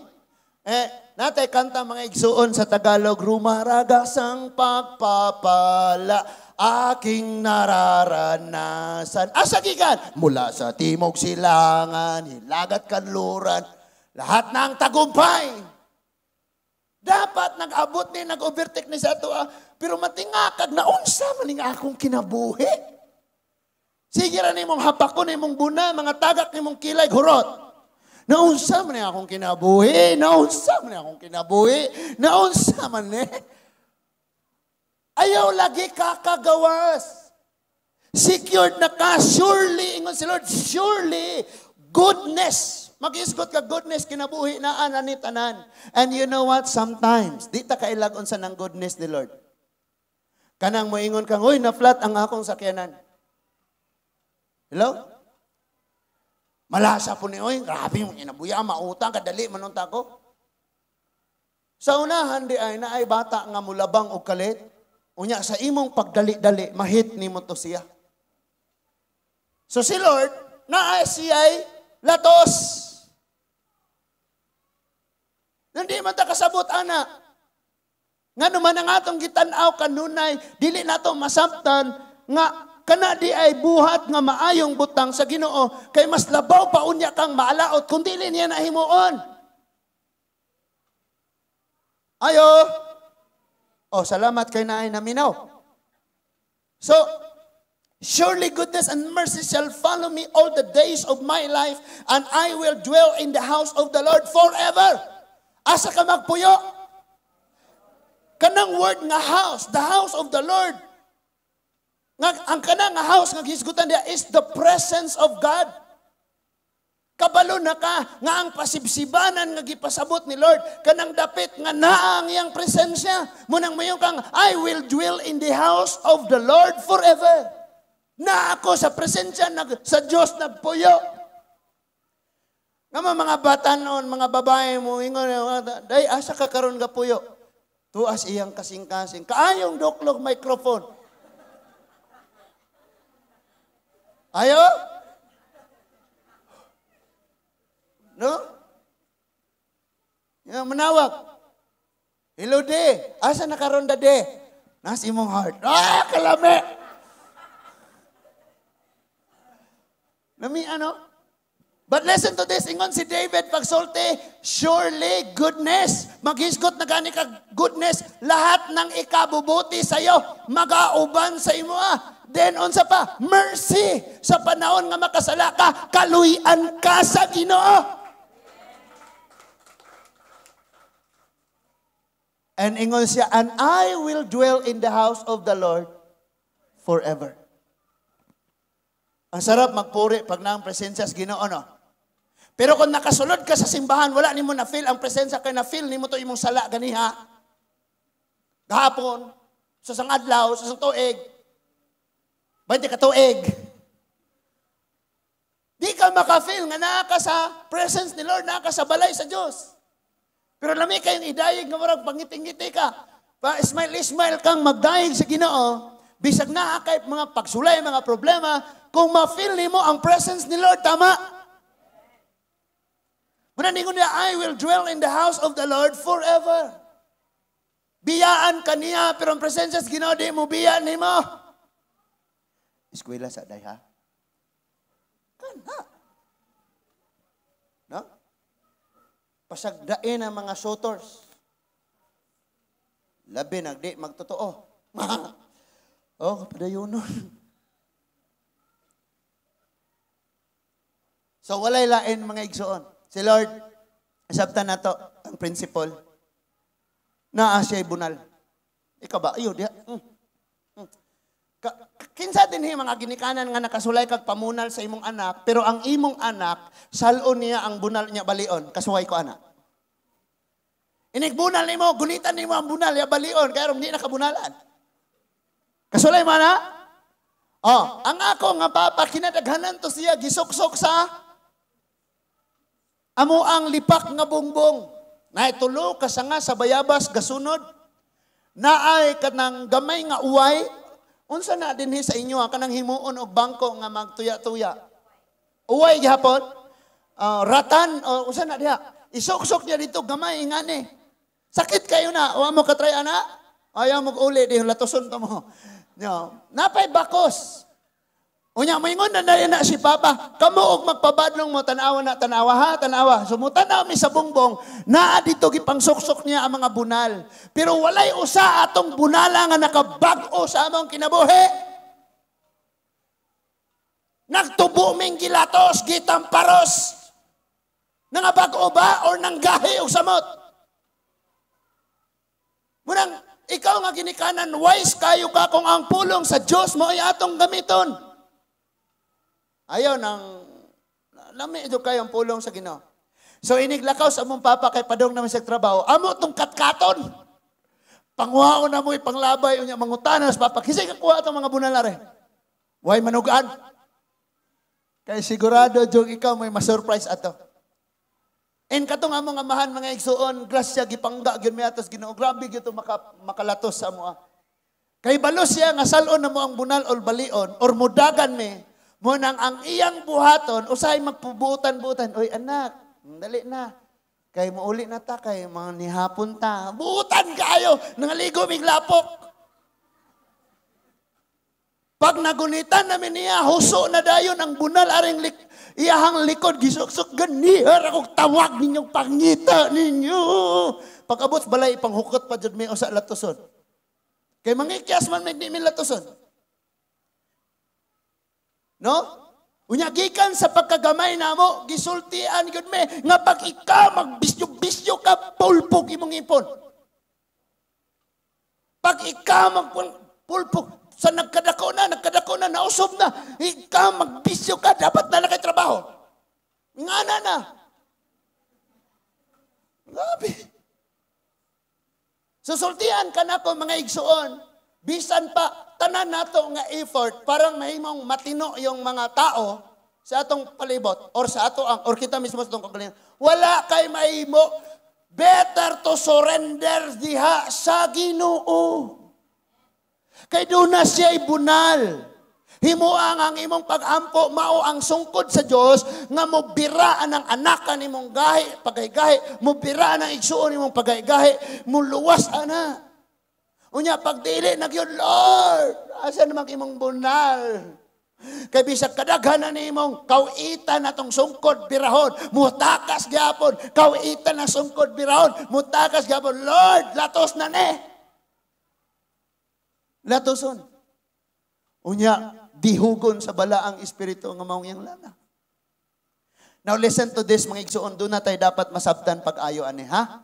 Natay kanta mga igsuon sa Tagalog, rumaragasang pagpapala, aking nararanasan. Asa gikan? Mula sa timog silangan, hilagat kanluran, lahat ng tagumpay. Dapat nag-abot ni, nag-overtake ni sa ato, pero matingakag na unsa man ning akong kinabuhi. Sige ra nimong hapakon nimong buna, mga tagak nimong kilay, hurot. Naunsa man ni akong kinabuhi, naunsa man ni akong kinabuhi, naunsa man ni. Ayaw lagi kakagawas. Secured na ka, surely, ingon si Lord, surely, goodness. Mag-isgot ka, goodness, kinabuhi na ani tanan. And you know what? Sometimes, di ta kailag unsa ng goodness ni Lord. Kanang moingon kang, "Uy, na-flat ang akong sakyanan." Hello? Malasa po ni, "Oy, grabe yung inabuya, mautang, kadali, manunta ko." Sa unahan di ay naay bata nga mulabang og kalit. Unya sa imong pagdali-dali, mahit nimo to siya. So si Lord, naa siya'y latos. Hindi man ta kasabot, ana. Nga naman ang atong gitan-aw kanunay, dili nato masabtan nga kana di ay buhat nga maayong butang sa Ginoo, kay mas labaw pa unya kang maalaot kung dili niya nahimuon. Ayo. Oh, salamat kay naay naminaw. So, surely goodness and mercy shall follow me all the days of my life, and I will dwell in the house of the Lord forever. Asa ka magpuyo? Kanang word nga house, the house of the Lord. Nga, ang kanang nga house nga gisgutan diya is the presence of God. Kabalo na ka nga ang pasibsibanan nga gipasabot ni Lord kanang dapit nga naa ang iyang presensya. Munang mayon kang I will dwell in the house of the Lord forever. Na ako sa presensya sa Dios nagpuyo. Nga mga bata noon, mga babae mo, ingon, "Day, asa ka karon ga puyo?" Tuas iyang kasing-kasing. Kaayong duklog microphone. Ayo? No? Yung manawag. "Hello, de. Asa na karon da, de?" "Nas imong heart." Ah, kalame! Nami ano? But listen to this, ingon si David pagsulti, surely goodness, maghisgot na gani ka goodness, lahat ng ikabubuti sa'yo, magauban sa imo. Then unsa pa? Mercy, sa panahon nga makasala ka, kaluy-an ka sa Ginoo. And ingon siya, and I will dwell in the house of the Lord forever. Ang sarap magpuri pag naang presensya sa Ginoo, no? Pero kung nakasulod ka sa simbahan, wala nimo na-feel ang presensya, kay na-feel nimo to imong sala ganiha. Gahapon, sa sang adlaw, sa sang tuig. 20 ka tuig. Di ka maka-feel nga naa ka sa presence ni Lord, naa ka sa balay sa Dios. Pero lami kayong idayeg nga murag pangiting-ngiti ka. Pa smile-smile kang magdayeg sa Ginoo, bisag naa kay mga pagsulay, mga problema, kung ma-feel nimo ang presence ni Lord, tama. Muna ningon niya, I will dwell in the house of the Lord forever. Biyaan ka niya, pero ang presensya sa Ginoo di mo biya nimo. Eskwela sa day ha? Kana. No? Pasagdain ang mga shooters. Labi nagdi magtotoo. Oh, padayonon. So walay lain mga igsoon. Si Lord, sabtan na to ang principle. Naa siya'y bunal. Ikaw ba? Ayo, diha. Kinsa din hi mga ginikanan nga nakasulay kag pamunal sa imong anak, pero ang imong anak, salon niya ang bunal niya balion. Kasuway ko anak. Inigbunal nimo, gunitan nimo ang bunal niya balion, kaya di nakabunalan. Kasulay man ha? Oh, ang ako nga papa, kinadaghanan to siya, gisuksok sa amo ang lipak nga bongbong. Naitulo ka sa nga sa bayabas, gasunod. Naay kanang gamay nga uway. Unsa na dinhi sa inyo kanang himuon og bangko nga magtuya-tuya. Uway gihapon. Ratan o unsa na diha. Isuksok niya dito gamay ingani. Sakit kayo na. Wa mo katry ana? Ayaw mo uli di latuson ta mo. No. Napay bakos. Unya moingon na na si Papa, kamo og magpabadlong mo tan-awa na tan-awa ha, tan-awa. So mo tan-aw mi sa bongbong, naa dito gipangsuksok niya ang mga bunal. Pero walay usa atong bunala nga nakabag-o sa among kinabuhi. Nagtubo ming gilatos, gitamparos. Nangabag-o ba or nanggahi og samot? Munang Ikaw nga ginikanan, wise kayo ka kung ang pulong sa Diyos mo ay atong gamiton. Ayaw nang, lami ito kayo ang pulong sa Ginoo. So iniglakaw sa among papa kay padong naman sa trabaho, amo tong katkaton. Panguhaon na mo ipanglabay, unya mangutana sa papa. Kisay kakuha atong mga bunalare. Way manugaan. Kay sigurado, jung ikaw may masurprise ato. And katong among amahan, mga igsuon, grasya gipangga gyud mi atos Ginoo. Grabe gyud to makalatos sa amoa. Kay balo siya nga salon na mo ang bunal or balion or mudagan mi mo nang ang iyang buhaton usahay magpubutan-butan. Oy anak, dali na. Kay muuli na ta kay mga nihapon ta. Buutan kaayo, nangaligo mig lapok. Pag nagunitan namin niya, huso na dayon ang bunal aring iyahang likod, gisuksok, ganihar akong tawag ninyong pangita ninyo. Pag-abot balay, ipanghukot pa dyan may usa latuson. Kay mangikyas man may di mi latuson. No? Unya gikan sa pagkagamay namo, gisultian gyud me nga pag ikaw magbisyo-bisyo ka, pulpog imong ipon. Pag ikaw magpulpog, sa nagkadako na, nausob na, ikaw magbisyo ka, dapat na na kay trabaho. Nga na na. Grabe. Susultian ka na ko mga igsuon, bisan pa, tanan nato nga effort, parang mahimong matino yung mga tao sa atong palibot, or sa ato ang, or kita mismo sa atong kagalingan. Wala kay mahimo, better to surrender diha sa Ginoo. Kay doon na siya'y bunal. Himuang ang imong pag-ampo, mao ang sungkod sa Dios nga mobiraan ang anakan imong gahi, pagaygahi, mobiraan ang igsuon imong pagaygahi, muluwas ana. Unya pagdili na gyud, Lord, asa naman imong bunal? Kay bisag kadaghan na nimong kawitan atong sungkod birahon, mutakas gyapon, kawitan na sungkod birahon, mutakas gyapon, Lord, latos na ni. Latoson. Unya, dihugon sa balaang espiritu nga maong iyang lana. Now listen to this mga igsuon, doon na tayo dapat masabtan pag-ayo ani, ha?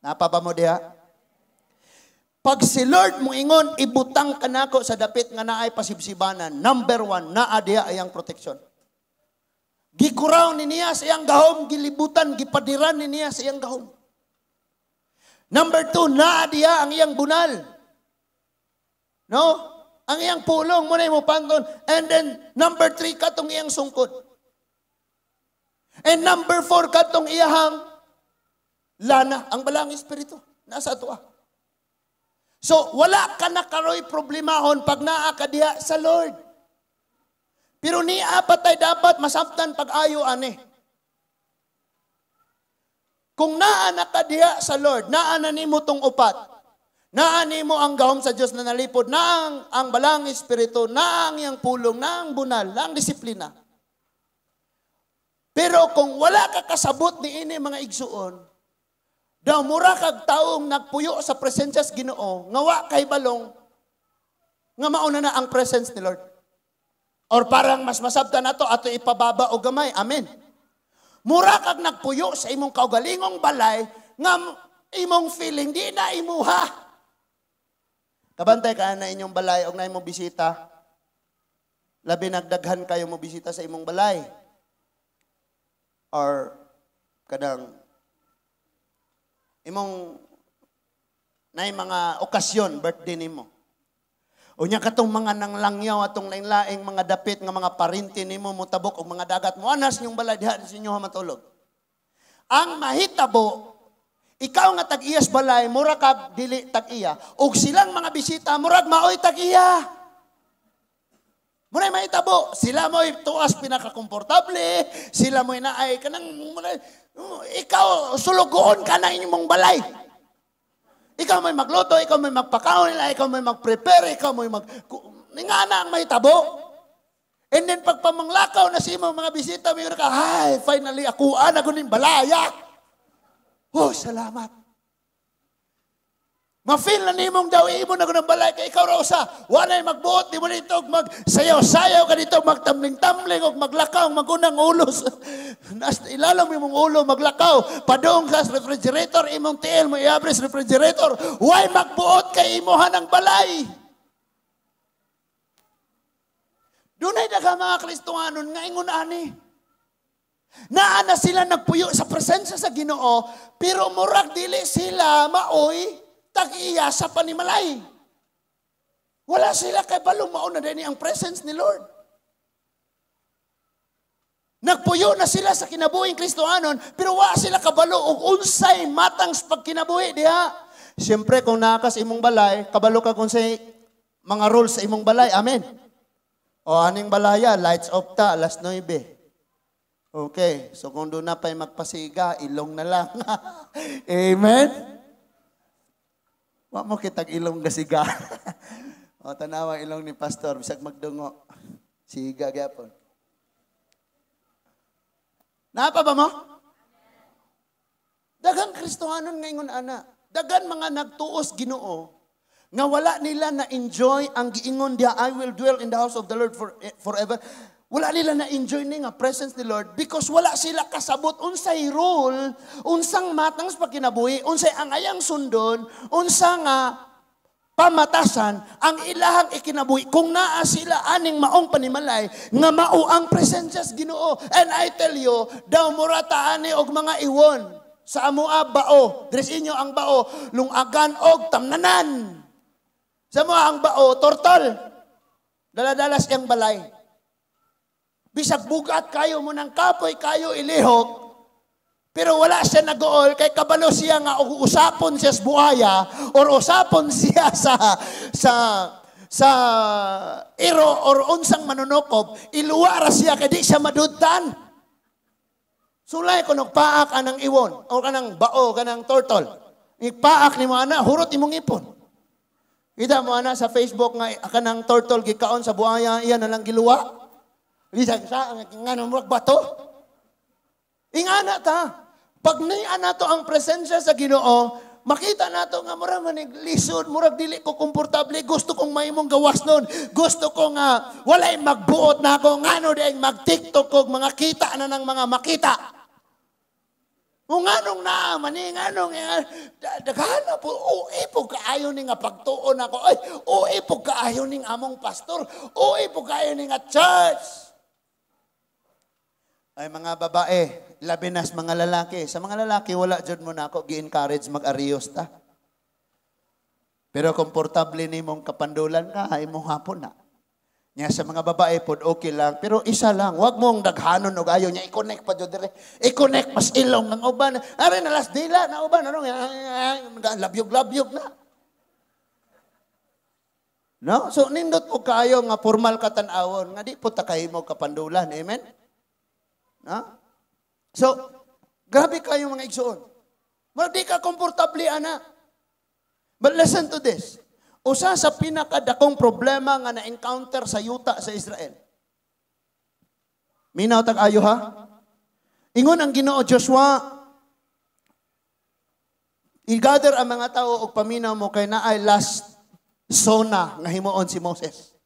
Napa ba mo diha? Pag si Lord mo ingon, ibutang ka nako sa dapit nga naay pasibsibanan, number one, naa diha ayang protection. Gikuraw ni niya sa iyang gahom, gilibutan, gipadiran ni niya sa iyang gahom. Number two, naa diha ang iyang bunal. No? Ang iyang pulong, muna mo panton. And then, number three, katong iyang sungkod. And number four, katong iyahang lana, ang balang espiritu. Nasa ato. So, wala ka na karoy problemahon pag naa ka diha sa Lord. Pero niya patay dapat masabtan pag-ayo ani. Kung naa na ka diha sa Lord, naa na nimo tong upat. Naa nimo ang gahom sa Dios na nalipod, naa ang balang espiritu, naa ang iyang pulong, naa ang bunal, naa ang disiplina. Pero kung wala ka kasabot ni ini mga igsuon, daw mura kag taong nagpuyo sa presensya sa Ginoo, nga wa kay balong, nga mauna na ang presence ni Lord. Or parang mas masabtan nato ato ipababa o gamay. Amen. Mura kag nagpuyo sa imong kaugalingong balay, nga imong feeling di na imuha. Kabantay ka na inyong balay og na imong bisita. Labi nagdaghan kayo mo bisita sa imong balay. Or kadang imong nay mga okasyon birthday nimo. Unya katong mga nanglangyaw atong laing-laing mga dapit nga mga parinti nimo motabok og mga dagat mo anas inyong balay diha sa inyo matulog. Ang mahitabo, ikaw nga tag-iyas balay, mura kag dili tag-iya, ug silang mga bisita, murag maoy tag-iya. Muna'y mahitabo, sila mo'y tuas pinakakomportable, sila mo'y naay, kanang, muna'y, ikaw, sulugoon ka na inyong balay. Ikaw mo'y magluto, ikaw mo'y magpakaon nila, ikaw mo'y mag-prepare, ikaw mo'y mag... Nga na ang mahitabo. And then pagpamanglakaw na si imong mga bisita, may ka, ay, finally, ako na guning balaya. Oh, salamat. Ma-feel na nimong daw imo na ng balay kay ikaw ra usa. Walay magbuot nimo dito mag sayaw-sayaw ka dito, magtambling-tambling og maglakaw, magunang ulo. Nas ilalom imong ulo maglakaw, padung ka sa refrigerator, imong tiil mo iabri sa refrigerator. Way magbuot kay imuhan ang balay. Dunay daghang mga Kristohanon nga ingon ani. Naa na sila nagpuyo sa presensya sa Ginoo, pero murag dili sila maoy tag-iya sa panimalay. Wala sila kay balo mao na dinhi ang presence ni Lord. Nagpuyo na sila sa kinabuhing Kristohanon, pero wala sila kabalo og unsay matang sa pagkinabuhi diha. Siyempre, kung naa ka sa imong balay, kabalo ka kung say mga rules sa imong balay. Amen. O aning balaya, lights off ta, alas 9. Okay, so kung doon na pa'y magpasiga, ilong na lang. Amen? Wa mo kitag ilong gasiga. O tanawa ilong ni pastor, bisag magdungo. Siga gyapon. Naa pa ba mo? Daghang Kristohanon ngayon ana. Daghan mga nagtuos Ginoo nga wala nila na-enjoy ang giingon diha, I will dwell in the house of the Lord forever. Wala nila na-enjoy ni nga presence ni Lord because wala sila kasabot unsay rule, unsang matang sa pagkinabuhi, unsay ang ayang sundon, unsa nga pamatasan ang ilahang ikinabuhi kung naa sila aning maong panimalay nga mao ang presensya sa Ginoo. And I tell you, daw murata ani og mga iwon sa amoa bao, dres inyo ang bao, lungagan og tamnanan. Sa amoa ang bao, tortol. Daladalas iyang balay. Bisag bugat kayo mo ng kapoy kayo ilihok, pero wala siya nag-uol kay kabalo siya nga usapon siya sa buhaya or usapon siya sa iro or unsang manunukob, iluwa ra siya kay di siya madudtan. Sulay ko nagpaak anang iwon o kanang bao, kanang turtle. Ipaak nimo ana, hurot imong ipon. Kita mo ana sa Facebook nga kanang turtle gikaon sa buhaya, iya na lang giluwa. Bisag sa ngano murag bato. Ingana ta. Pag niya nato ang presensya sa Ginoo, makita nato nga murag manig lisod, murag dili ko komportable, gusto kong mahimong gawas nun. Gusto ko nga walay magbuot na ako, ngano di mag-TikTok kog mga kita na ng mga makita. Kung nganong naa man ni, nganong, daghan na po, uy po kaayo ni nga pagtuon ako, ay, uy po kaayo ning among pastor, uy po kaayo ni nga church. Ay mga babae, labi nas mga lalaki. Sa mga lalaki, wala jud mo na ako gi-encourage mag-arios ta. Pero komportable nimong kapandulan ka, ay mong hapon na. Nya sa mga babae pod okay lang, pero isa lang, wag mong daghanon og ayo nya i-connect pa jud dire. I-connect mas ilong ng uban. Are na las dila na uban ano labyog-labyog na. No? So nindot po kaayo nga formal ka tan-awon nga di po ta kahimo kapandulan. Amen? No? So, grabe kayo mga igsoon. Murag di ka komportable ana. But listen to this. Usa sa pinakadakong problema nga na-encounter sa yuta sa Israel. Minaw tag ayo ha? Ingon ang Ginoo Joshua, i-gather ang mga tao og paminaw mo kay naay last sona nga himuon si Moses.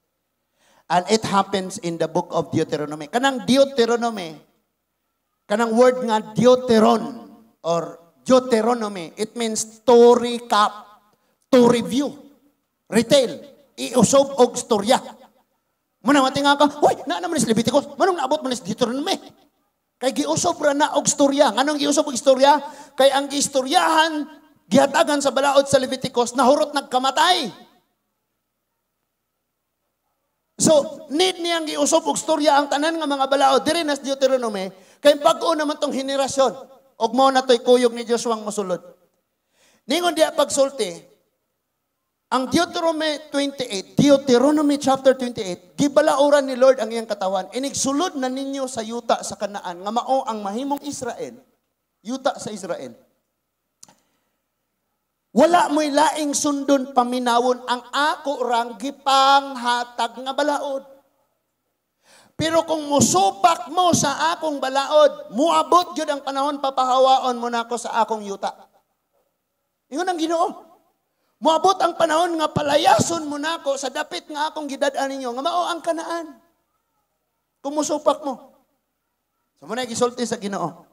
And it happens in the book of Deuteronomy. Kanang Deuteronomy, kanang word nga Deuteron or Deuteronomy, it means to recap, to review, retail, iusob og storya. Muna matinga ka, huy, naa naman ni Leviticus, manong naabot man ni Deuteronomy. Kay giusob ra na og storya. Nganong giusob og istorya? Kay ang giistoryahan, gihatagan sa balaod sa Leviticus, nahurot nagkamatay. So, need niyang giusob og storya ang tanan nga mga balaod diri na sa Deuteronomy, kay bag-o naman tong henerasyon. Og mao na to'y kuyog ni Joshua ang mosulod. Ningon diya pagsulti, ang Deuteronomy 28, Deuteronomy chapter 28, gibalauran ni Lord ang iyang katawan. Inigsulod na ninyo sa yuta sa Kanaan, nga mao ang mahimong Israel, yuta sa Israel. Wala mo'y laing sundon paminawon ang ako rang gipanghatag nga balaod. Pero kung musupak mo sa akong balaod, muabot gyud ang panahon papahawaon mo nako sa akong yuta. Ingon ang Ginoo. Moabot ang panahon nga palayason mo nako sa dapit nga akong gidad-an ninyo nga mao ang Kanaan. Kung musupak mo. So mao na gisulti sa Ginoo.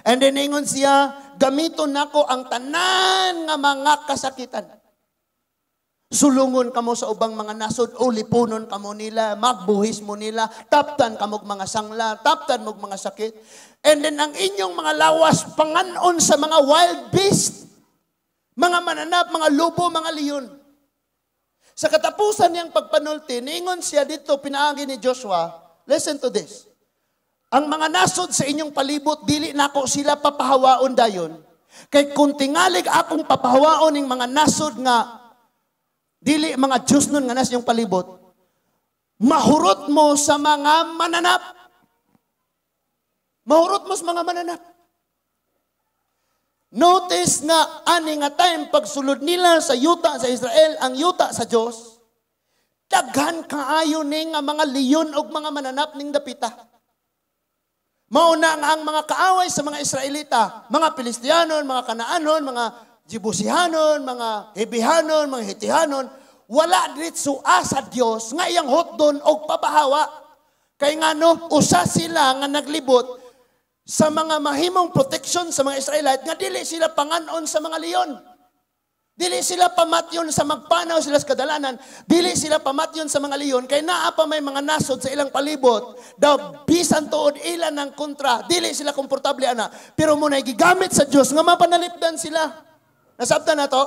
And then ingon siya, gamiton nako ang tanan nga mga kasakitan. Sulungon kamo sa ubang mga nasod o lipunon kamo nila, magbuhis mo nila, taptan kamo og mga sangla, taptan mo og mga sakit. And then ang inyong mga lawas panganon sa mga wild beast, mga mananap, mga lobo, mga leon. Sa katapusan niyang pagpanulti, niingon siya dito, pinaagi ni Joshua, listen to this. Ang mga nasod sa inyong palibot, dili nako sila papahawaon dayon. Kay kung tingalig akong papahawaon ning mga nasod nga dili mga Diyos nun nga nas inyong palibot, mahurot mo sa mga mananap. Mahurot mo sa mga mananap. Notice nga ani nga time pagsulod nila sa yuta sa Israel, ang yuta sa Dios, daghan kaayo ni nga mga leon og mga mananap ning dapita. Mao na nga ang mga kaaway sa mga Israelita, mga Filistianon, mga Kanaanon, mga Jebusihanon, mga Hebihanon, mga Hitihanon, wala diretso sa Dios nga iyang hotdon og papahawa. Kay ngano, usa sila nga naglibot sa mga mahimong protection sa mga Israelite nga dili sila panganon sa mga leon. Dili sila pamatyon sa magpanaw sila sa kadalanan. Dili sila pamatyon sa mga leon kay naa pa may mga nasod sa ilang palibot. Daw bisan tuod ila ng kontra, dili sila komportable ana. Pero mao na gigamit sa Dios nga mapanalipdan sila. Nasabtan na to?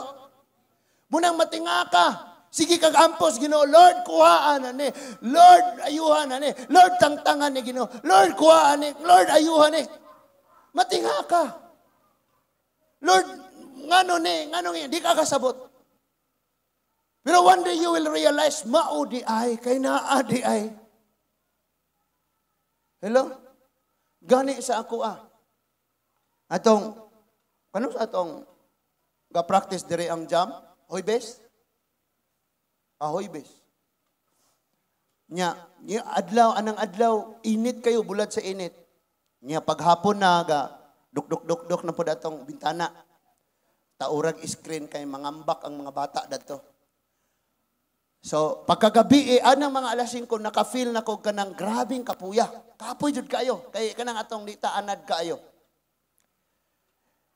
Munang matinga ka. Sige kag ampos Ginoo, Lord kuhaan na ni. Lord ayuhan na ni. Lord tangtangan ni Ginoo. Lord kuhaan ni. Lord ayuhan ni. Matinga ka. Lord, ngano ni, ngano ni, di ka kasabot. Pero one day you will realize, mao di ay, kay naa di ay. Hello? Gani sa ako ah. Atong, kano sa atong ga-practice diri ang jam? Huybes? Ah, Huybes. Nya, nya adlaw, anang adlaw, init kayo, bulad sa init. Nya, paghapon na, ga, duk duk duk duk na po datong bintana. Taurag screen kay mangambak ang mga bata dadto. So, pagkagabi eh, anang mga alas 5, naka-feel na ko kanang grabing kapuya. Kapoy jud kayo. Kay kanang atong dita anad kayo.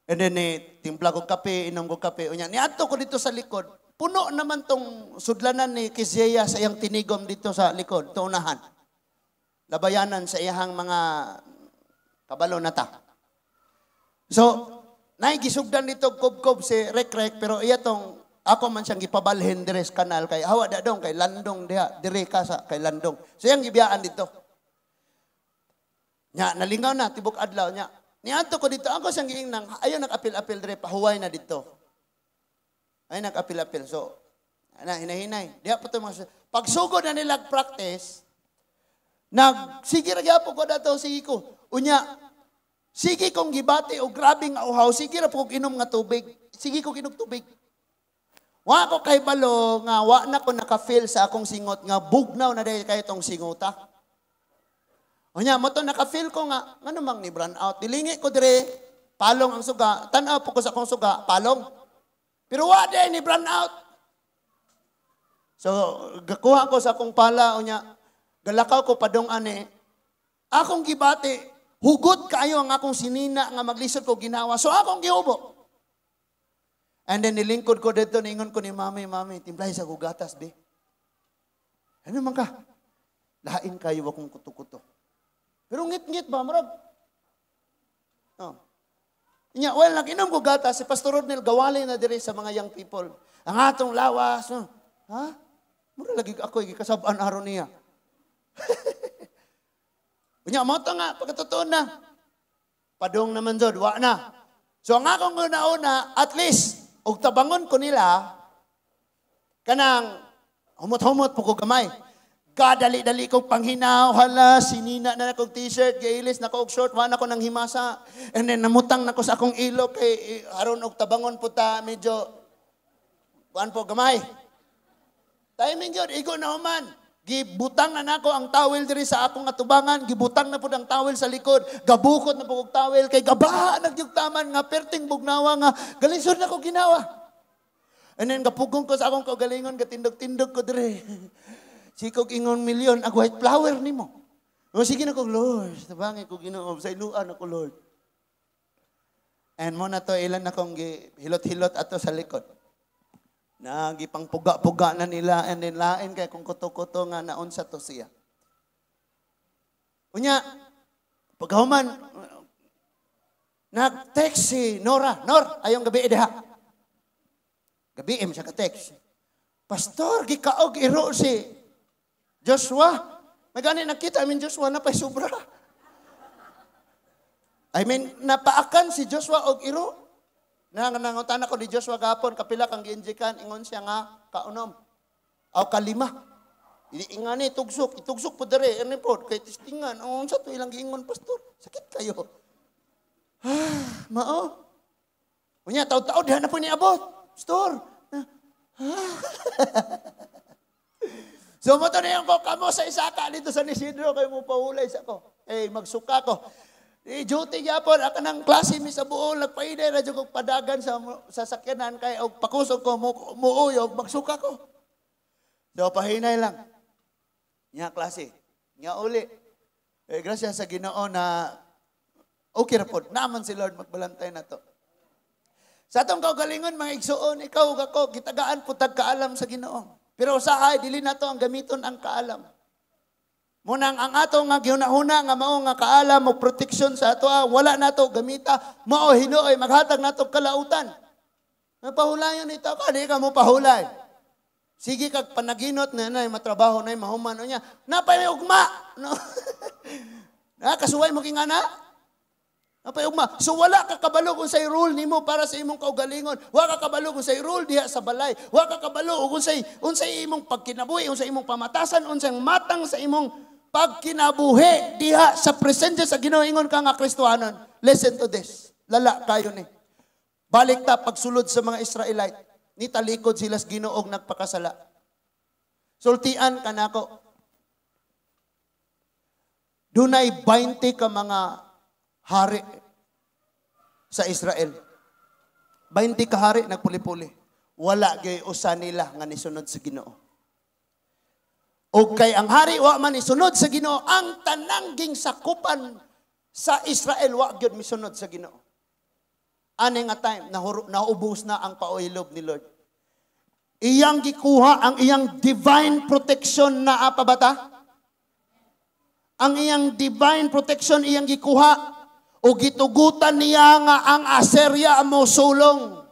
And then, eh, timpla ko kape, inom ko kape. Unya, niadto ko dito sa likod. Puno naman tong sudlanan ni Kizia sa iyang tinigom dito sa likod, tuunahan. Labayanan sa iyang mga kabalo na ta. So, naigisugdan dito kob-kob si Rek-Rek, pero iya tong, ako man siyang gipabalhin dire sa kanal, kay hawa da dong, kay landong diha, dire ka sa kay landong. So, iyang gibiyaan dito. Nya, nalingaw na, tibok adlaw nya. Niadto ko dito, ako siyang giingnang, ayaw nag-apil-apil dire, pahuway na dito. Ay nag-apil-apil. So, ana, hinahinay. Diha po ito mga, pagsugod na nila practice, nag, sige ra gyapon ko dato, sige ko. Unya, sige kong gibati o grabe nga uhaw, sige ra po kong inom nga tubig. Sige kong inom tubig. Wa ko kay balo nga wa na ko naka-feel sa akong singot nga bugnaw na dahil kayo tong singota. Unya, mo to naka-feel ko nga, ngano mang ni brand out. Nilingi ko dire, palong ang suga, tan-aw po ko sa akong suga, palong. Pero wa day ni brand out. So, gakuha ko sa akong pala, unya, galakaw ko padong ane, akong gibati, hugot kayo ang akong sinina nga maglisod ko ginawa. So, akong gihubo. And then, nilingkod ko dito, ningon ko ni Mami, Mami, timplay sa gugatas, be. Ano man ka? Lain kayo akong kuto-kuto. Pero ngit-ngit ba, murag? Oh. Nya, well, nakinom ko gatas, si Pastor Rodnel, gawali na diri sa mga young people. Ang atong lawas, no? Ha? Mura lagi ako, gikasab-an aron niya. Unya, mo to nga, pagkatotoo na. Padong naman jud, wa na. So, ang akong una-una, at least, og tabangon ko nila, kanang humot-humot po ko gamay. Kadali-dali kong panghinaw, hala, sinina na akong t-shirt, gailis na ko og short, wa na ko nang himasa. And then namutang na ko sa akong ilok, kay aron og tabangon po ta, medyo, kuan po, gamay. Timing yun, igo na human. Gibutang na nako ang towel diri sa akong atubangan, gibutang na pud ang towel sa likod, gabukot na pud og towel, kay gabaha nagyugtaman nga perting bugnawa nga, galisod na ko ginawa. And then gapugong ko sa akong kaugalingon, gatindog-tindog ko dire. Sikog ingon milyon, ag white flower nimo. O sige na ko, Lord, tabangi ko Ginoo, sa iluan ako, Lord. And mo na to, ilan na kong hilot-hilot ato sa likod. Na gipangpuga-puga na nila and then lain kay kung kuto-kuto nga naunsa to siya. Unya, pagkahuman, nag-text si Nora. Nor, ayong gabi diha. Gabi siya ka-text. Pastor, gikaog iro si Joshua. Magani nakita, I mean, Joshua na pa'y sobra. I mean, napaakan si Joshua og iro. Nangutan ako ni Joshua gapon, kapila kang giinjikan, ingon siya nga kaunom. Aw kalima. Ingani tugsok, itugsok po dere, ano po, kay testingan, ang unsa to ilang giingon, pastor. Sakit kayo. Ah, mao. Unya taud-taud diha na po niabot. Pastor. Ah. So mo to niyan ko kamo sa Isaka dito sa Isidro kay mo pahulay sa ko. Eh magsuka ko. Di duty gyapon aka nang klase mi sa buol nagpainay ra jud kog padagan sa sasakyanan kay og pakusog ko muuyog magsuka ko. So pahinay lang. Nya klase. Nya uli. Eh grasya sa Ginoo na okay ra pod. Naman si Lord magbalantay na to. Sa atong kaugalingon mga igsuon, ikaw ug ako gitagaan pud tag kaalam sa Ginoo. Pero usahay dili nato ang gamiton ang kaalam. Munang ang ato nga gihuna-huna nga mao nga kaalam o protection sa ato, wala nato gamita, mao hinuoy maghatag nato kalautan. Napahulayon ito ka, di ka mo pahulay. Sige kag panaginot na nay matrabaho nay mahuman unya. Napay may ugma. No. Na kasuway mo kingana? Napay ugma. So wala ka kabalo kung say rule nimo para sa imong kaugalingon. Wa ka kabalo kung say rule diha sa balay. Wa ka kabalo kung say unsay imong pagkinabuhi, unsay imong pamatasan, unsay matang sa imong pagkinabuhi diha sa presensya sa Ginoo ingon ka nga Kristohanon. Listen to this. Lala kayo ni. Balik ta pagsulod sa mga Israelite. Nitalikod sila sa Ginoo og nagpakasala. Sultian kanako. Dunay 20 ka mga hari sa Israel. 20 ka hari nagpuli-puli. Wala gyud usa nila nga nisunod sa Ginoo. Og kay ang hari wa man nisunod sa Ginoo, ang tanang ging sakupan sa Israel wa gyud misunod sa Ginoo. Ani nga time naubos na ang pauilob ni Lord. Iyang gikuha ang iyang divine protection na apa bata? Ang iyang divine protection iyang gikuha o gitugutan niya nga ang Assyria mo sulong.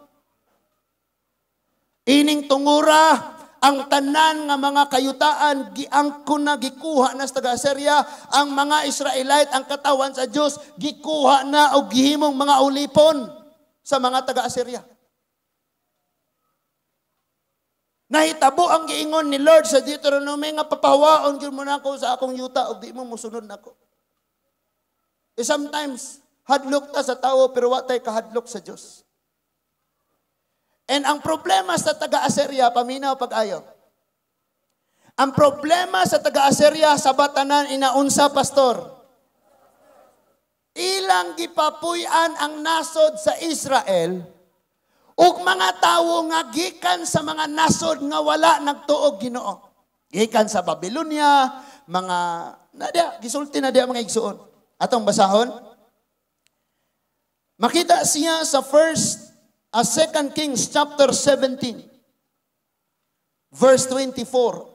Ining tungura ang tanan nga mga kayutaan giangkon na gikuha na sa taga-Assyria, ang mga Israelite ang katawan sa Dios gikuha na og gihimong mga ulipon sa mga taga-Assyria. Nahitabo ang giingon ni Lord sa Deuteronomy nga papahawaon gyud mo nako sa akong yuta og di mo mosunod nako. E sometimes hadlok ta sa tawo pero wa tay kahadlok sa Dios. And ang problema sa taga-Assyria, paminaw pag-ayo. Ang problema sa taga-Assyria sa batanan inaunsa, pastor. Ilang gipapuy-an ang nasod sa Israel ug mga tawo nga gikan sa mga nasod nga wala nagtuog Ginoo. Gikan sa Babylonia, mga nadia gisulti na diha mga igsuon. Atong basahon. Makita siya sa 2 Kings chapter 17 verse 24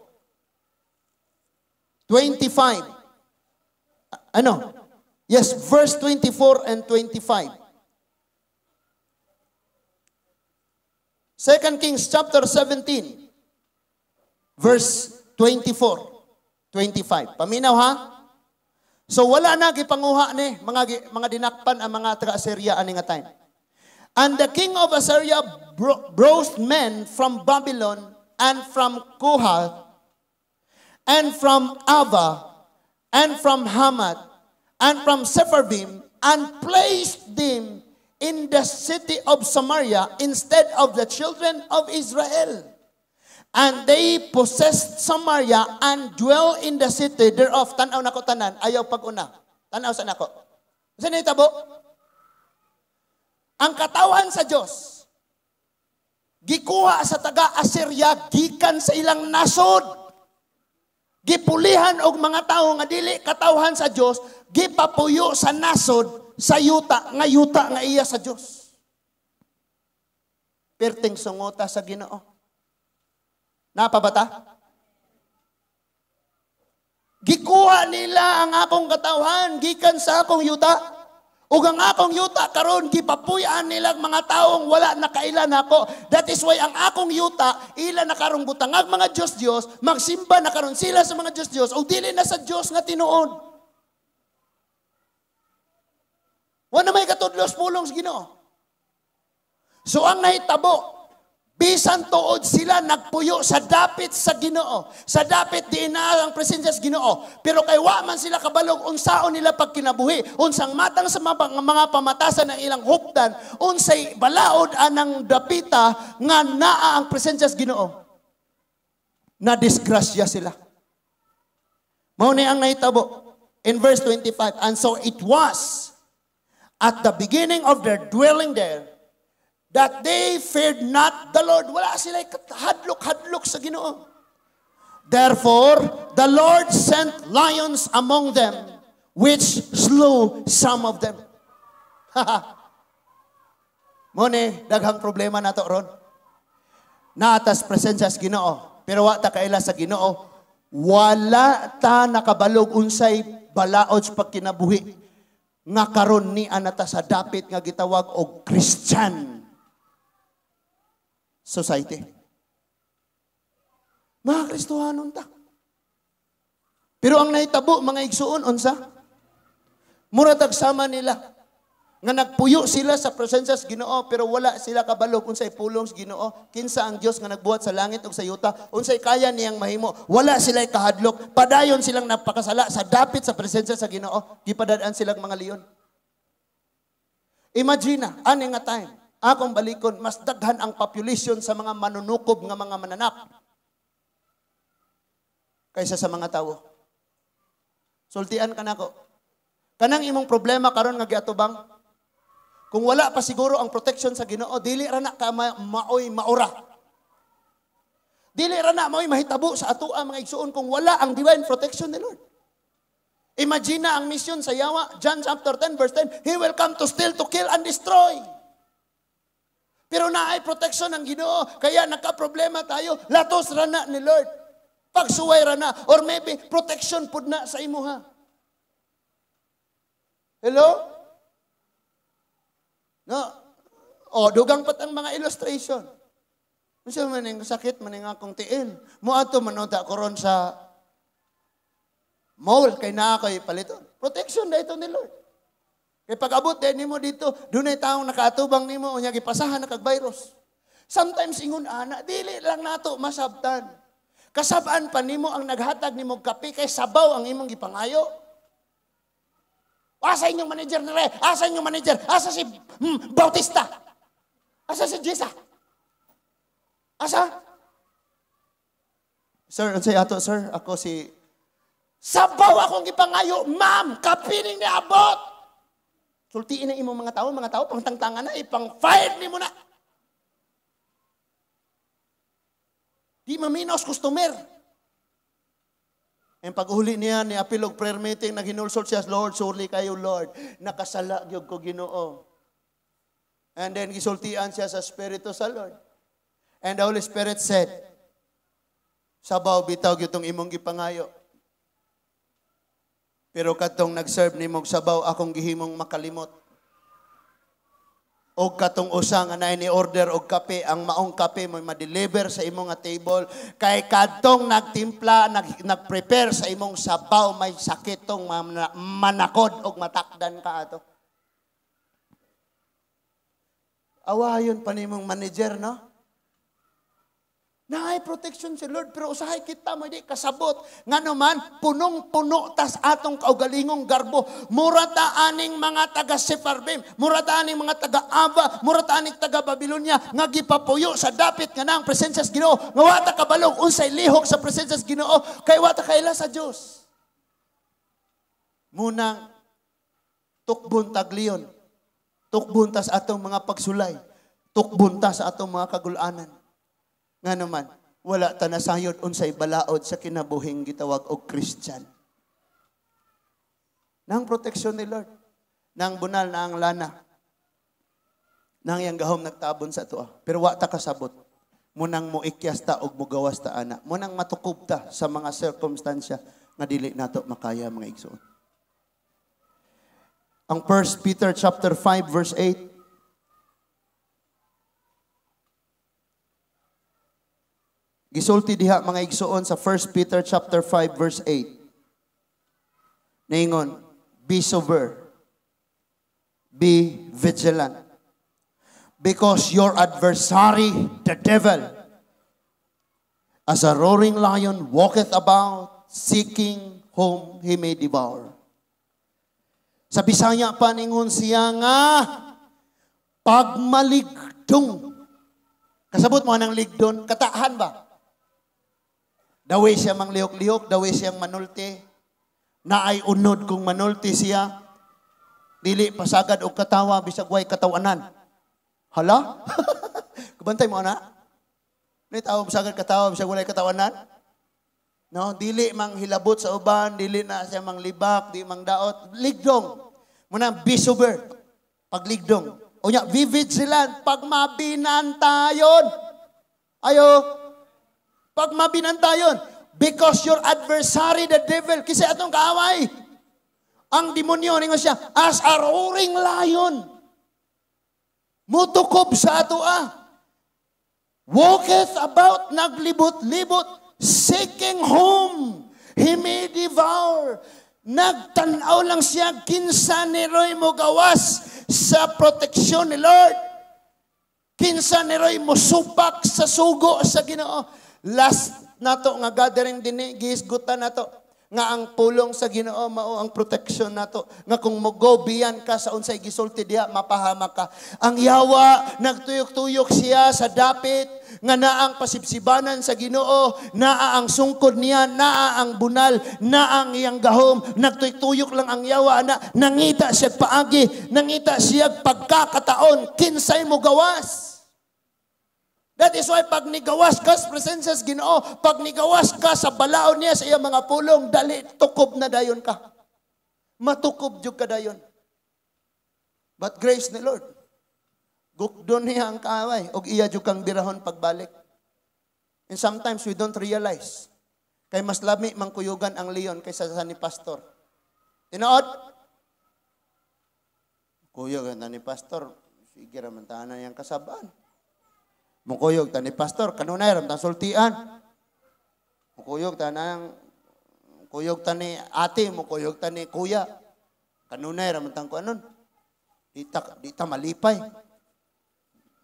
25. Ano? Yes, verse 24 and 25. 2 Kings chapter 17 verse 24, 25. Paminaw ha? So wala na gipanguha ni mga dinakpan ang mga taga-Assyria ani nga time. And the king of Assyria brought men from Babylon and from Kohath and from Ava and from Hamath and from Sepharvim and placed them in the city of Samaria instead of the children of Israel. And they possessed Samaria and dwell in the city thereof. Tanaw nako tanan, ayaw pag-una. Tanaw sa nako. Saan itabo? Ang katawan sa Diyos, Gikuha sa taga Assyria gikan sa ilang nasod. Gipulihan og mga tawo nga dili katawhan sa Dios, gipapuyo sa nasod sa yuta nga iya sa Dios. Perting sungota sa Ginoo. Napabata? Gikuha nila ang akong katawhan gikan sa akong yuta. Ug ang akong yuta karon gipapuy-an nila ang mga taong wala nakaila nako. That is why ang akong yuta ila na karong butangag mga Dios-Dios, magsimba na karon sila sa mga Dios-Dios ug dili na sa Dios nga tinuod. Wa na may katudlos pulong sa Ginoo. So ang nahitabo, bisan tuod sila nagpuyo sa dapit sa Ginoo. Sa dapit di na ang presensya sa Ginoo. Pero kay wa man sila kabalog unsaon nila pagkinabuhi, unsang matang sa mga pamatasan ng ilang hupdan, unsay balaod anang dapita nga naa ang presensya sa Ginoo. Na disgrasya sila. Mao ni ang nahitabo in verse 25, and so it was at the beginning of their dwelling there that they feared not the Lord. Wala sila hadlok-hadlok sa Ginoo. Therefore, the Lord sent lions among them, which slew some of them. Mone, daghang problema nato ron. Naatas presensya sa Ginoo, pero wa ta kaila sa Ginoo. Wala ta nakabalog unsay balaod sa pagkinabuhi nga karon ni anata sa dapit nga gitawag og Christian society. Mga Kristohanon ta. Pero ang nahitabo, mga igsuon, unsa? Mura tagsama nila. Nga nagpuyo sila sa presensya sa Ginoo, pero wala sila kabalog unsay pulong sa Ginoo. Kinsa ang Dios nga nagbuhat sa langit ug sa yuta, unsay kaya niyang mahimo. Wala sila kahadlok. Padayon silang napakasala sa dapit sa presensya sa Ginoo. Gipadad-an silang mga leon. Imagine, ani nga time, akong balikon, mas daghan ang population sa mga manunukob nga mga mananap kaysa sa mga tawo. Sultian ka nako. Kanang imong problema karon nga giatubang, kung wala pa siguro ang protection sa Ginoo, dili ra na ka maoy maura. Dili ra na maoy mahitabo sa atoa mga igsuon kung wala ang divine protection ni Lord. Imagine na ang mission sa yawa, John chapter 10 verse 10, he will come to steal, to kill, and destroy. Pero naay protection ang Ginoo, kaya nagka-problema tayo, latos ra na ni Lord. Pagsuway ra na, or maybe protection pud na sa imuha. Hello? No. O, dugang pat ang mga illustration. Unsa man ning sakit man ning akong tiil. Moadto man unta ko ron sa mall kay naa koy paliton. Protection da ito ni Lord. Kay pag-abot din nimo dito, dunay taong nakaatubang nimo unya gipasahan na kag virus. Sometimes ingon ana, dili lang nato masabtan. Kasab-an pa nimo ang naghatag nimo kape kay sabaw ang imong gipangayo. Asa inyong manager na re? Asa inyong manager? Asa si Bautista? Asa si Jessa? Asa? Sir, unsay ato sir? Ako si sabaw akong gipangayo, ma'am, kapining ni abot. Sultiin na imong mga tao, pangtangtangan na, ipang-fire ni mo na. Di maminos, customer. Ang pag-uli niya, ni apil og prayer meeting, naghinulsol siya, Lord, surely kayo, Lord. Nakasala gyud ko Ginoo. And then, gisultian siya sa Espiritu sa Lord. And the Holy Spirit said, sabaw bitaw gyud tong imong gipangayo. Pero katong nag-serve nimo og sabaw, akong gihimong makalimot. O katong usa nga naay ni order og kape, ang maong kape mo ma-deliver sa imong nga table. Kay kadtong nagtimpla, nag-prepare sa imong sabaw, may sakit tong manakod og matakdan ka ato. Awayon pa nimong manager, no? Naay protection si Lord, pero usahay kita mo di kasabot. Ngano man, punong-puno tas atong kaugalingong garbo. Mura ta aning mga taga Sepharvim, mura ta aning mga taga Ava, mura ta aning taga Babylonia, nga gipapuyo sa dapit nga naang presensya sa Ginoo. Nga wa ta kabalog unsay lihok sa presensya sa Ginoo, kay wa ta kaila sa Dios. Munang tukbon taglion, tukbon tas atong mga pagsulay, Tukbon ta sa atong mga kagulanan. Nga naman, wala ta nasayod unsay balaod sa kinabuhing gitawag og Christian. Nang proteksyon ni Lord. Nang bunal na ang lana. Nang iyang gahom nagtabon sa atoa. Pero wa ta kasabot. Munang moikyas ta og mugawas ta ana. Munang matukob ta sa mga sirkumstansya nga dili nato makaya, mga igsoon. Ang 1 Peter chapter 5 verse 8. Gisulti diha, mga igsoon, sa 1 Peter chapter 5 verse 8. Ningon, "Be sober. Be vigilant. Because your adversary, the devil, as a roaring lion, walketh about, seeking whom he may devour." Sa Bisaya pa, ningon siya nga, pagmaligdong. Kasabot mo ng ligdon, katahan ba? Dawi siya manglihok-lihok, dawi siyang manulti. Naay unod kung manulti siya. Dili pasagad og katawa bisag way katawanan. Hala? Kabantay mo ana? Ni tao pasagad katawa bisag walay katawanan? No, dili mang hilabot sa uban, dili na siya mang libak, di mang daot, ligdong. Muna be sober. Pagligdong. Unya, be vigilant, pag mabinantayon. Ayo. Pag mabinantayon, because your adversary, the devil, kasi atong kaaway. Ang demonyo, ningon siya, as a roaring lion, mutukob sa ato ah. Walketh about, naglibot-libot, seeking whom he may devour. Nagtanaw lang siya, kinsa ni roy mo gawas sa proteksyon ni Lord. Kinsa ni roy mo supak sa sugo sa Ginoo. Last nato nga gathering dinhi, gihisgutan nato nga ang pulong sa Ginoo mao ang protection nato, nga kung mo-go beyond ka sa unsay gisulti diha, mapahamak ka. Ang yawa, nagtuyok-tuyok siya sa dapit nga naang pasibsibanan sa Ginoo, naa ang sungkod niya, naa ang bunal, naa ang iyang gahom. Nagtuyok-tuyok lang ang yawa na nangita siya paagi, nangita siya pagkakataon kinsay mo gawas. That is why pag nigawas ka sa presensya sa Ginoo, pag nigawas ka sa balaod niya, sa iyang mga pulong, dali, tukob na dayon ka. Matukob jud ka dayon. But grace ni Lord, gukdon niya ang kaaway, og iya jud kang birahon pagbalik. And sometimes we don't realize. Kay mas lami mangkuyugan ang leon kaysa sa ni pastor. Tinuod? Kuyog na ni pastor, sige ra man tanan yang kasabaan. Mukuyog ta ni pastor, kanunay ram tang sultian. Mukuyog ta nang kuyog ta ni ate, mukuyog ta ni kuya. Kanunay ram tang kuanon. Di ta malipay.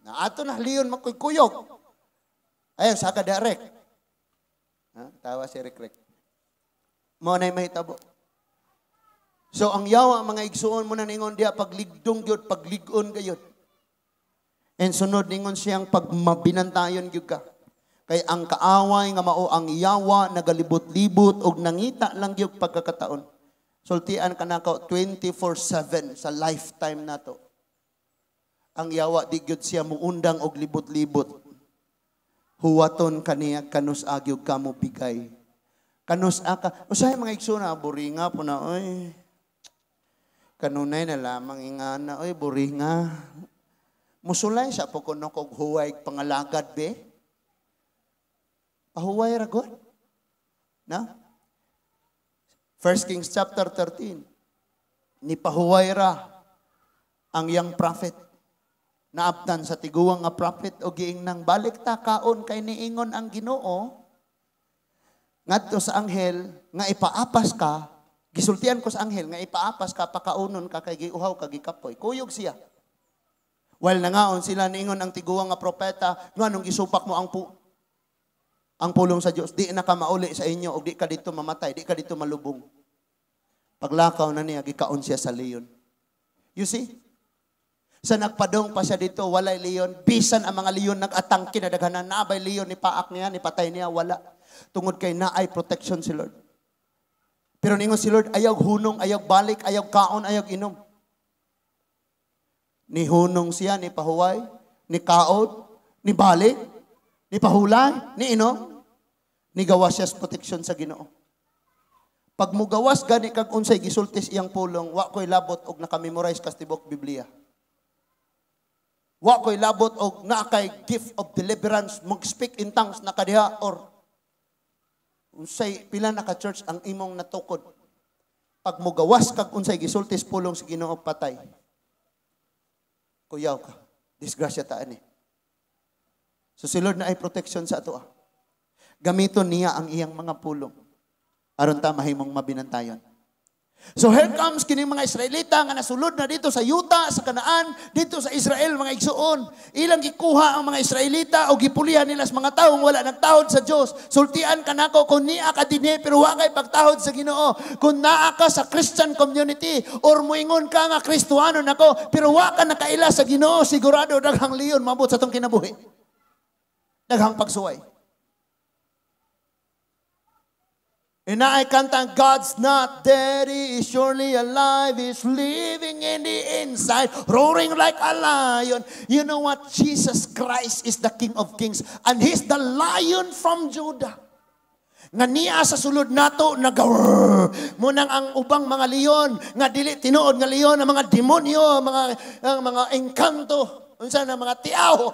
Na ato na leon makuyog. Ayun, saka direct. Ha? Tawa si Rick Rick. Mao na'y mahitabo. So ang yawa, mga igsuon, mo na ningon diya pagligdong gyud, paglig-on gayud. And sunod, ningon siyang pagmabinantayon gyud ka. Kay ang kaaway nga mao ang yawa nagalibot-libot og nangita lang gyud pagkakataon. Sultian ka nako, 24/7 sa lifetime nato. Ang yawa di gyud siya muundang og libot-libot. Huwaton kaniya kanus agyog ka mo bigay. Kanus ka. Usahay, mga igsoon, buringa po na oy. Kanunay na lamang ingana oy, buringa. Musulay sa po kuno kog huway pangalagad be. Pahuway ra god. Na? 1 Kings chapter 13. Ni pahuway ra ang young prophet. Naabtan sa tiguang nga prophet o giingnang balik ta kaon kay niingon ang Ginoo ngadto sa anghel nga ipaapas ka, gisultian ko sa anghel nga ipaapas ka, pakaunon ka kay giuhaw ka, gikapoy. Kuyog siya. While nangaon sila, niingon ang tiguang nga propeta, nganong gisupak mo ang pulong sa Dios? Di na ka mauli sa inyo og di ka dito mamatay, di ka dito malubong. Paglakaw na niya, gikaon siya sa leon. You see? Sa nagpadong pa siya dito, walay leon. Bisan ang mga leon nag-atangki na daghanan, naabay leon ni paak niya, ni patay niya, wala. Tungod kay naay protection si Lord. Pero ningon si Lord, ayaw hunong, ayaw balik, ayaw kaon, ayaw inom. Ni hunong siya, ni pahuway. Ni kaod, ni balik, ni pahulay, ni inom, ni gawas siya sa protection sa Ginoo. Pag mugawas gani kag unsay gisulti sa iyang pulong, wa ko'y labot og naka-memorize kas tibok Biblia. Wa ko'y labot og naa kay gift of deliverance, mag-speak in tongues na kadiha or unsay pila na ka church ang imong natukod. Pag mugawas kag unsay gisulti sa pulong sa Ginoo, patay. Kuyaw ka. Disgrasya ta ani. So si Lord naay protection sa ato. Gamiton niya ang iyang mga pulong aron ta mahimong mabinantayon. So here comes kining mga Israelita nga nasulod na dito sa yuta, sa Kanaan, dito sa Israel, mga igsuon. Ilang gikuha ang mga Israelita o gipulihan nila sa mga tawo nga wala nagtahod sa Dios. Sultian kanako kung niya ka dinhi pero wa kay pagtahod sa Ginoo. Kung naa ka sa Christian community or muingon ka nga Kristohano nako pero wa ka nakaila sa Ginoo, sigurado daghang leon mabot sa atong kinabuhi. Daghang pagsuway. And I kanta, "God's not dead, He is surely alive, He's living in the inside, roaring like a lion." You know what? Jesus Christ is the King of Kings, and He's the Lion from Judah. Nga niya sa sulod nato nag munang ang ubang mga leon nga dili tinuod nga leon, ang mga demonyo, ang mga engkanto, unsa na mga tiaw,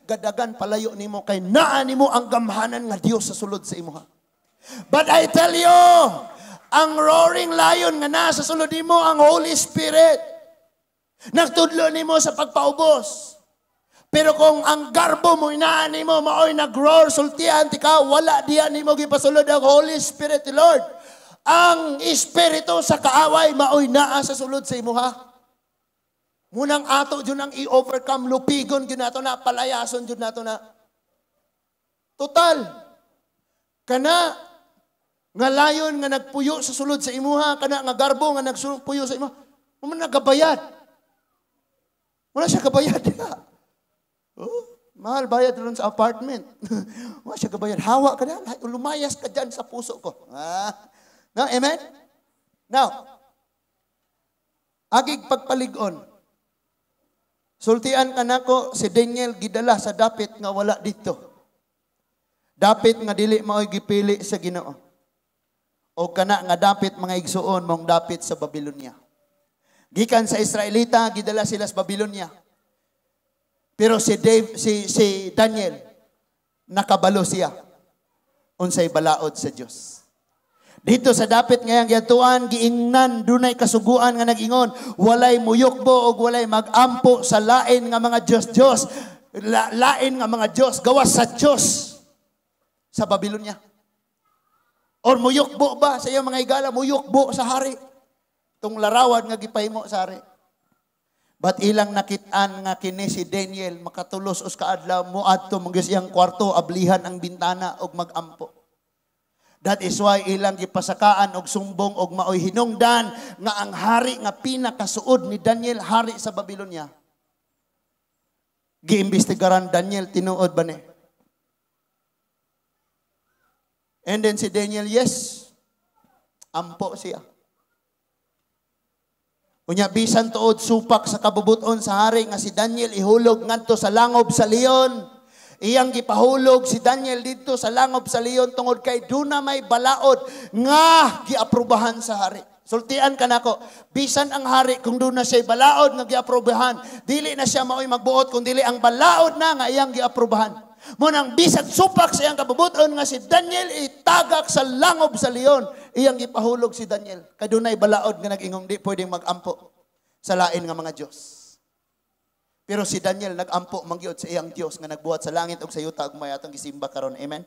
gadagan palayo nimo kay naa nimo ang gamhanan nga Dios sa sulod sa imuha. But I tell you, ang roaring lion nga nasa sulod nimo, ang Holy Spirit, nagtudlo nimo sa pagpaubos. Pero kung ang garbo mo inaan nimo maoy nag-roar, sultian ti ka, wala diya nimo gipasulod ang Holy Spirit ni Lord. Ang espiritu sa kaaway maoy naa sa sulod sa imuha. Munang ato jud ang i-overcome, lupigon jud nato na, palayason jud nato na. Total. Kana nga lion nga nagpuyo sa sulod sa imuha, kana nga garbo nga nagpuyo sa imuha, mo nagabayad. Wala siya kabayad diha. Oh, mahal bayad ron sa apartment. Wala siya kabayad. Hawa ka na. Lumayas ka dyan sa puso ko. Ah. No, amen? Now, agig pagpalig-on. Sultian ka nako si Daniel gidala sa dapit nga wala dito. Dapit nga dili mao'y gipili sa Ginoo. O kana nga dapit, mga igsuon, mong dapit sa Babylonia. Gikan sa Israelita, gidala sila sa Babylonia. Pero si Dave, si si Daniel, nakabalo siya unsay balaod sa Dios. Dito sa dapit ngayang giadtuan, giingnan dunay kasuguan nga nag-ingon, walay muyukbo og walay magampo sa lain nga mga Dios-Dios, lain nga mga Dios, gawas sa Dios sa Babylonia. Or muyukbo ba sa iyong mga higala, muyukbo sa hari. Tung larawan nga gipahimo sa hari. But ilang nakitaan nga kini si Daniel makatulos us kaadlaw moadto man iyang kwarto, ablihan ang bintana og magampo. That is why ilang gipasakaan og sumbong og maoy hinungdan nga ang hari nga pinakasuod ni Daniel, hari sa Babylonia. Giimbestigaran, "Daniel, tinuod ba ni?" And then si Daniel, yes, ampo siya. Unya bisan tuod supak sa kabubuton sa hari nga si Daniel ihulog ngadto sa langob sa leon. Iyang gipahulog si Daniel didto sa langob sa leon tungod kay duna may balaod nga giaprobahan sa hari. Sultian ka nako, bisan ang hari kung duna siya balaod nga giaprobahan, dili na siya maoy magbuot kung dili ang balaod na nga iyang giaprobahan. Munang bisag supak sa iyang kabubuton nga si Daniel itagak sa langob sa leon, iyang gipahulog si Daniel. Kay dunay balaod nga nag-ingong di pwedeng mag-ampo sa lain nga mga Dios. Pero si Daniel nag-ampo mangyud sa iyang Dios nga nagbuhat sa langit ug sa yuta ug may atong gisimba karon. Amen.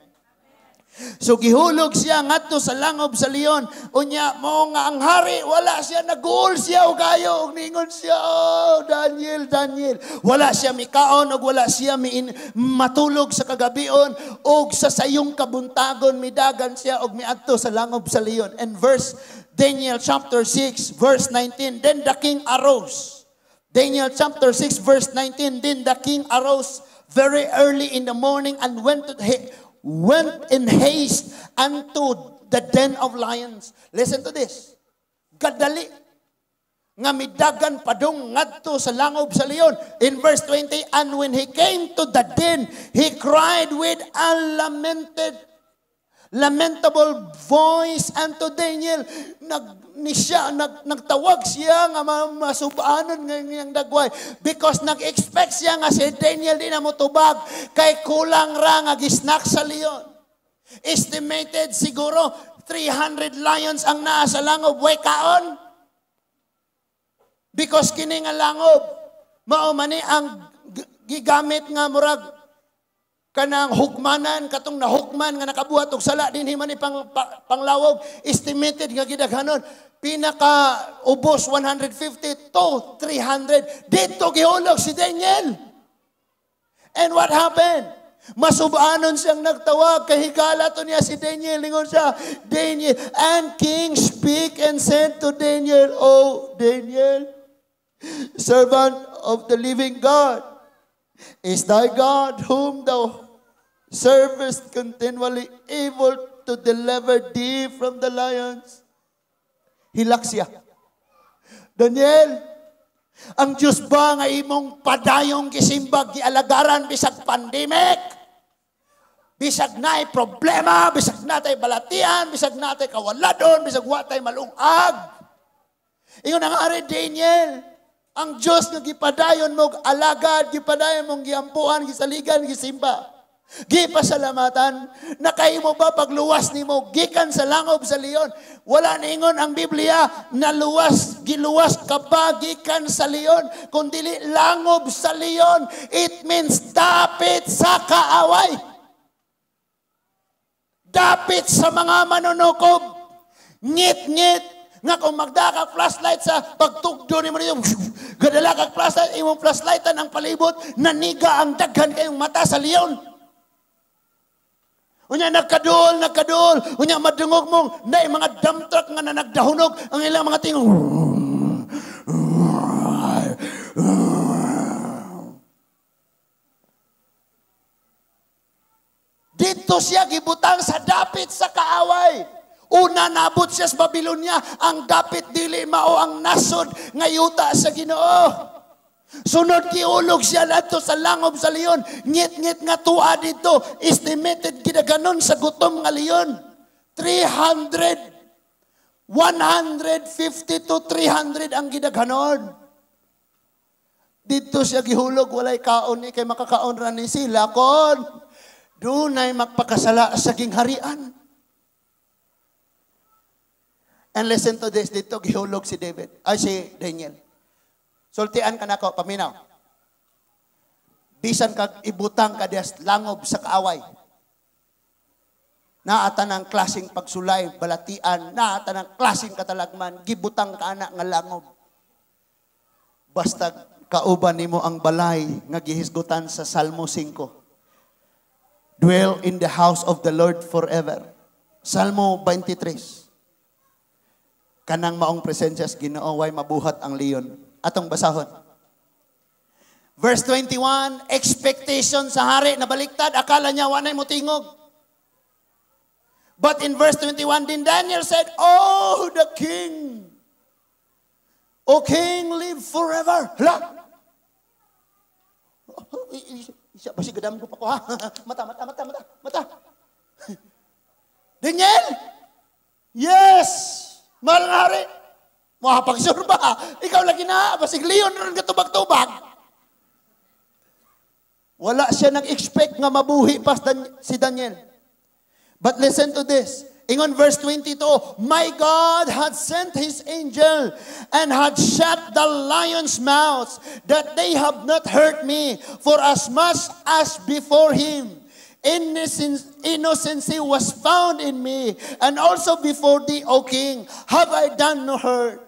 So gihulog siya ngadto sa langob sa leon. Unya mo nga ang hari wala siya, naguol siya og kayo ug ningon siya, "Oh Daniel, Daniel." Wala siya mikaon ug wala siya miin, matulog sa kagabion ug sa sayong kabuntagon midagan siya og miadto sa langob sa leon. And verse Daniel chapter 6 verse 19, then the king arose. Daniel chapter 6 verse 19, then the king arose very early in the morning and went in haste unto the den of lions. Listen to this. Gadali. Nga midagan padung ngadto sa langob sa leon. In verse 20, and when he came to the den, he cried with a lamentable voice unto Daniel. Nagtawag siya nga masubanon nga iyang dagway because nag-expect siya nga si Daniel di na motubag kay kulang ra nga gisnak sa leon. Estimated siguro 300 lions ang naa sa langob, way kaon. Because kini nga langob, mao man ni ang gigamit nga murag kanang hukmanan, katong nahukman nga nakabuhat og sala dinhi man ni panglawog, estimated nga gidaghanon pinaka ubos 150 to 300. Dito gihulog si Daniel. And what happened? Masubanon siyang nagtawag, kahigala to niya si Daniel. Lingon siya, Daniel, and king speak and said to Daniel, O Daniel, servant of the living God, is thy God whom thou servest continually able to deliver thee from the lions? Hilak siya. Daniel, ang Diyos ba nga imong padayong gisimbag, gialagaran bisag pandemic? Bisag naay problema, bisag natay balatian, bisag natay kawaladon, bisag wa tay malungag. Ingon ang ari Daniel, ang Diyos nga gipadayon mo alagad, gipadayon mong giampuan, gisaligan, gisimba. Gipasalamatan, nakahimo ba pagluwas nimo gikan sa langob sa leon? Wala niingon ang Biblia naluwas, giluwas ka ba gikan sa leon? Kung dili langob sa leon, it means dapit sa kaaway. Dapit sa mga manunukob. Ngit-ngit. Nga kung magdala kag flashlight sa pagtugdo nimo niyo, gadala kag flashlight, imong flashlightan ang palibot, naniga ang daghan kayong mata sa leon. Unya nagkaduol, nagkaduol. Unya madungog mong naay mga dump truck nga na nagdahunog ang ilang mga tingog. Dito siya gibutang sa dapit sa kaaway. Una nabot siya sa Babylonia, ang dapit dili mao ang nasod nga yuta sa Ginoo. Sunod giulog siya adto sa langob sa leon. Ngit-ngit nga tuwa dito, estimated gidaganon sa gutom nga leon. 300, 150 to 300 ang gidaghanon. Dito siya gihulog, walay kaon ni kay makakaon ra ni sila kon dunay magpakasala sa gingharian. And listen to this, dito gihulog si David, ay si Daniel. Sultian ka nako, paminaw. Bisan kag ibutang ka dias langob sa kaaway. Naata ng klaseng pagsulay, balatian, naata ng klaseng katalagman, gibutang ka ana nga langob. Basta kauban nimo ang balay nga gihisgutan sa Salmo 5. Dwell in the house of the Lord forever. Salmo 23. Kanang maong presensya sa Ginoo way mabuhat ang leon. Atong basahon. Verse 21, expectation sa hari na baliktad, akala niya wanay motingog. But in verse 21, then Daniel said, Oh, the king! O king, live forever. Hala! Isa ba si gadam ko pa ko, ha? Mata, mata, mata, mata, mata. Daniel! Yes! Mahal nga hari! Mahapagsure ba? Ikaw lagi na, basig leon ron katubag-tubag. Wala siya nag-expect nga mabuhi pa si Daniel. But listen to this. Ingon verse 22, my God had sent His angel and had shut the lions' mouths that they have not hurt me, for as much as before Him innocency was found in me, and also before thee, O king, have I done no hurt.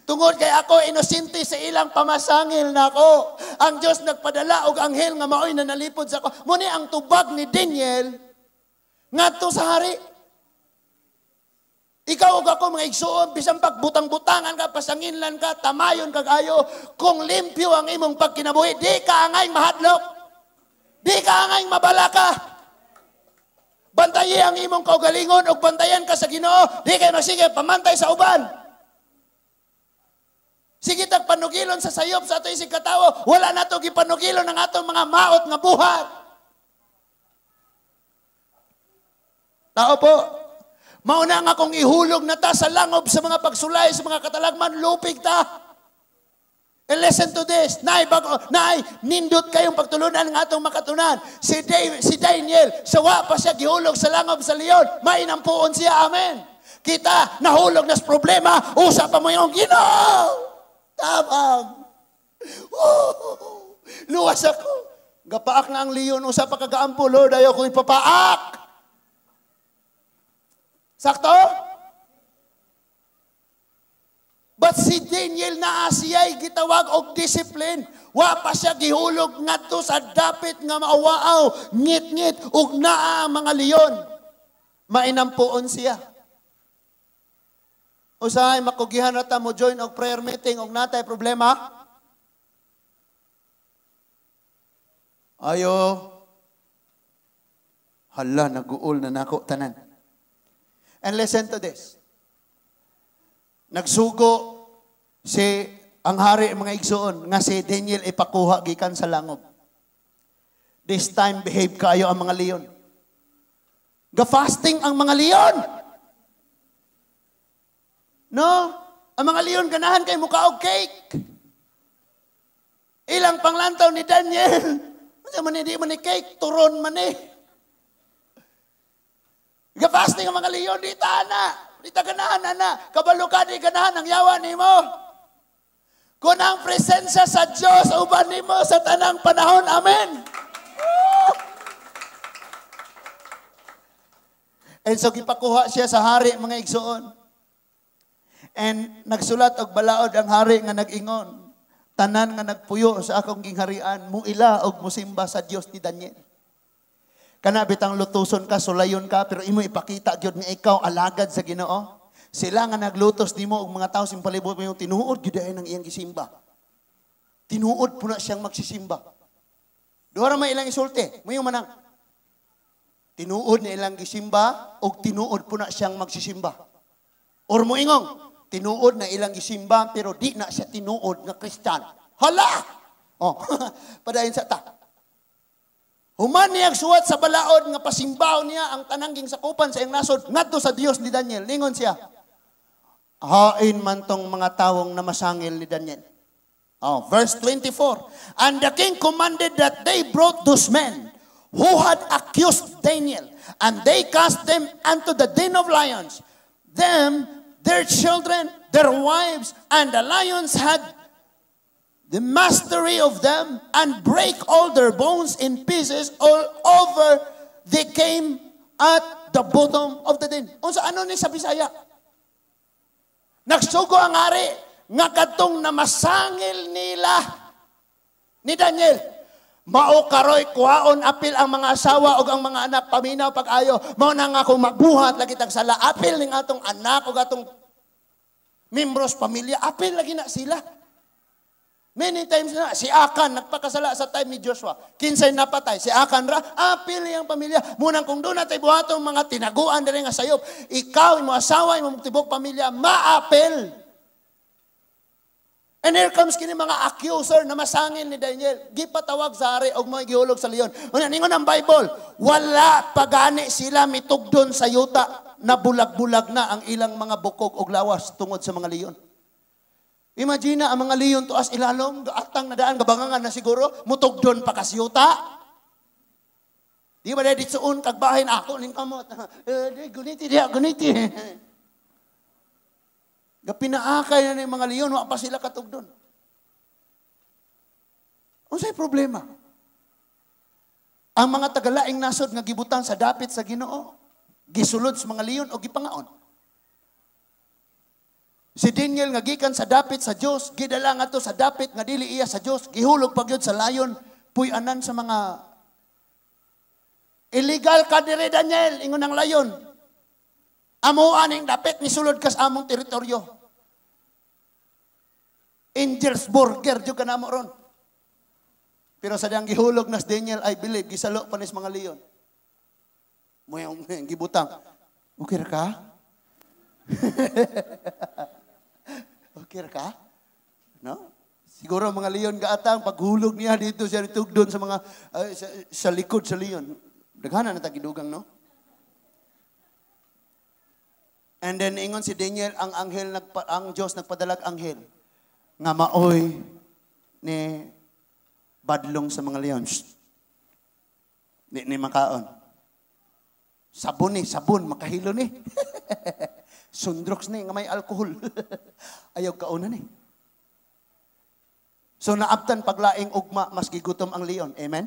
Tungod kay ako inosente sa ilang pamasangil nako. Ang Dios nagpadala og anghel nga maoy nanalipod sa ako. Muni ang tubag ni Daniel ngadto sa hari. Ikaw ug ako mga igsuon, bisan pagbutang-butangan ka, pasanginlan ka, tamayon kag ayo, kung limpyo ang imong pagkinabuhi, di ka angay mahadlok. Di ka angay mabalaka. Bantayi ang imong kaugalingon ug bantayan ka sa Ginoo, di kay magsige pamantay sa uban. Sige tag panugilon sa sayop sa ato isig katawo, wala nato gipanugilon ang atong mga maot nga buhat. Tao po, mauna nga kung ihulog na ta sa langob sa mga pagsulay, sa mga katalagman, lupig ta. And listen to this, naay bago, naay nindot kayong pagtulunan ng atong makatunan. Si Daniel, sawa pa siya gihulog sa langob sa leon, mainampuon siya, amen. Kita, nahulog na sa problema, usa pa mo yung Ginoo. Tabang. Oh, luwas ako. Gapaak na ang leon, usa pa kagaampo, Lord, ayaw ko ipapaak. Sakto? But si Daniel naa siya'y gitawag og discipline. Wa pa siya gihulog ngadto sa dapit nga maawaaw, ngit-ngit ug naa ang mga leon. Mainampuon siya. Usahay makugihan na ta mo join og prayer meeting og natay problema. Ayo. Hala, naguol na nako tanan. And listen to this. Nagsugo si ang hari mga igsoon nga si Daniel ipakuha gikan sa langob. This time behave kayo ang mga leon. Ga-fasting ang mga leon. No? Ang mga leon ganahan kay muka og cake. Ilang panglantaw ni Daniel. Unsa man di man ni cake, turon man ni. Ga-fasting ang mga leon di ta na. Di ta ganahan ana. Kabalo ka di ganahan ang yawa nimo. Kung ang presensya sa Dios uban nimo sa tanang panahon. Amen. And so gipakuha siya sa hari mga igsoon. And nagsulat og balaod ang hari nga nag-ingon, tanan nga nagpuyo sa akong gingharian, muila og musimba sa Dios ni Daniel. Kana bitang lutuson ka, sulayon ka, pero imo ipakita gyud nga ikaw alagad sa Ginoo. Sila nga naglutos nimo og mga tawo sa palibot mo, tinuod gyud ay nang iyang gisimba. Tinuod po na siyang magsisimba. Duha ra may ilang isulti, mayo manang tinuod na ilang gisimba og tinuod po na siyang magsisimba. Or moingong tinuod na ilang gisimba pero di na siya tinuod nga Kristiyan. Hala! Oh, padayon sa ta. Human niya suwat sa balaod nga pasimbaw niya ang tanangging sakupan sa iyang nasod ngadto sa Dios ni Daniel. Lingon siya. Hain man tong mga tawong namasangil ni Daniel. Oh, verse 24. And the king commanded that they brought those men who had accused Daniel, and they cast them unto the den of lions. Them, their children, their wives, and the lions had the mastery of them and break all their bones in pieces all over they came at the bottom of the den. Unsa ano ni sa Bisaya? Nagsugo ang hari nga kadtong namasangil nila ni Daniel. Mao karoy kuhaon apil ang mga asawa og ang mga anak paminaw pag-ayo. Mao na nga kung magbuhat lagi tag sala apil ning atong anak og atong membros pamilya apil lagi na sila. Many times na, si Akan nagpakasala sa time ni Joshua. Kinsay napatay, si Akan ra, apil niyang pamilya. Munang kung doon natay buhatong mga tinaguan diri nga sayop, ikaw, imo asawa, imo tibok pamilya, maapil. And here comes kini mga accuser na masangil ni Daniel. Gipatawag sa hari og mga gihulog sa leon. Una, ningon ang Bible, wala pagani sila mitugdon sa yuta na bulag-bulag na ang ilang mga bukog og lawas tungod sa mga leon. Imagine na, ang mga leon tuas ilalom, atang na daan, gabangangan na siguro, mutugdon pa kasyuta. Di ba dahil ditsuon, kagbahin ako, ning kamot. Guniti diya, guniti. Gapinaakay na ng mga leon, wa pa sila katugdon. Unsay problema? Ang mga tagalaing nasod nga gibutang sa dapit sa Ginoo, gisulod sa mga leon o gipangaon. Si Daniel nga gikan sa dapit sa Dios, gidala nga to sa dapit nga dili iya sa Dios, gihulog pa gyud sa layon, puy-anan sa mga illegal ka dire Daniel, ingon ang layon. Amo aning dapit ni sulod kas among teritoryo. Angel's Burger jud ka namo ron. Pero sa diyang gihulog nas Daniel, I believe gisalo pa nis mga leon. Moyong gibutang. Okay ra ka? Okay ra ka? No? Siguro mga leon gaatang paghulog niya dito siya tugdon sa mga sa likod sa leon. Daghana na ta gidugang, no? And then ingon si Daniel, ang anghel ang Dios nagpadalag anghel nga maoy ni badlong sa mga leon. Shh. Di ni makaon. Sabon ni, sabon makahilo ni. Sundrox ni nga may alkohol. Ayaw kauna ni. So naabtan paglaing ugma, mas gigutom ang leon. Amen?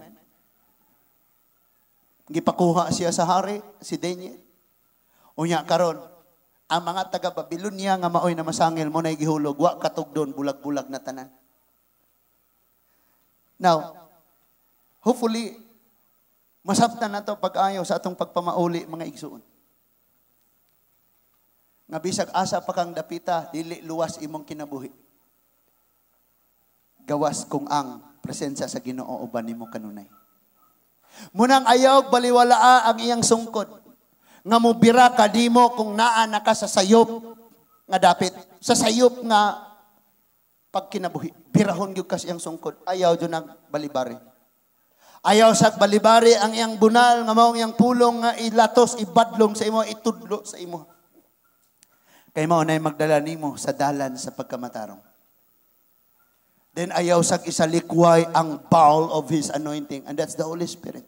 Gipakuha siya sa hari, si Daniel. Unya karon, ang mga taga Babylonia nga maoy na masangil mo na gihulog, wa katugdon, bulag-bulag na tanan. Now, hopefully, masabtan na to pag-ayo sa atong pagpamauli, mga igsuon. Nga bisag asa pa kang dapita, dili luwas imong kinabuhi. Gawas kung ang presensya sa Ginoo uban nimo kanunay. Munang ayaw baliwalaa ang iyang sungkod. Nga mobira kadimo kung naa na ka sa sayop nga dapit, sa sayop nga pagkinabuhi. Birahon gyud ka sa iyang sungkod. Ayaw jud nag balibari. Ayaw sag balibari ang iyang bunal nga mao ang iyang pulong nga ilatos, ibadlong sa imo, itudlo sa imo. Kay mao nay magdala nimo sa dalan sa pagkamatarong. Then ayaw sag isalikway ang bowl of His anointing. And that's the Holy Spirit.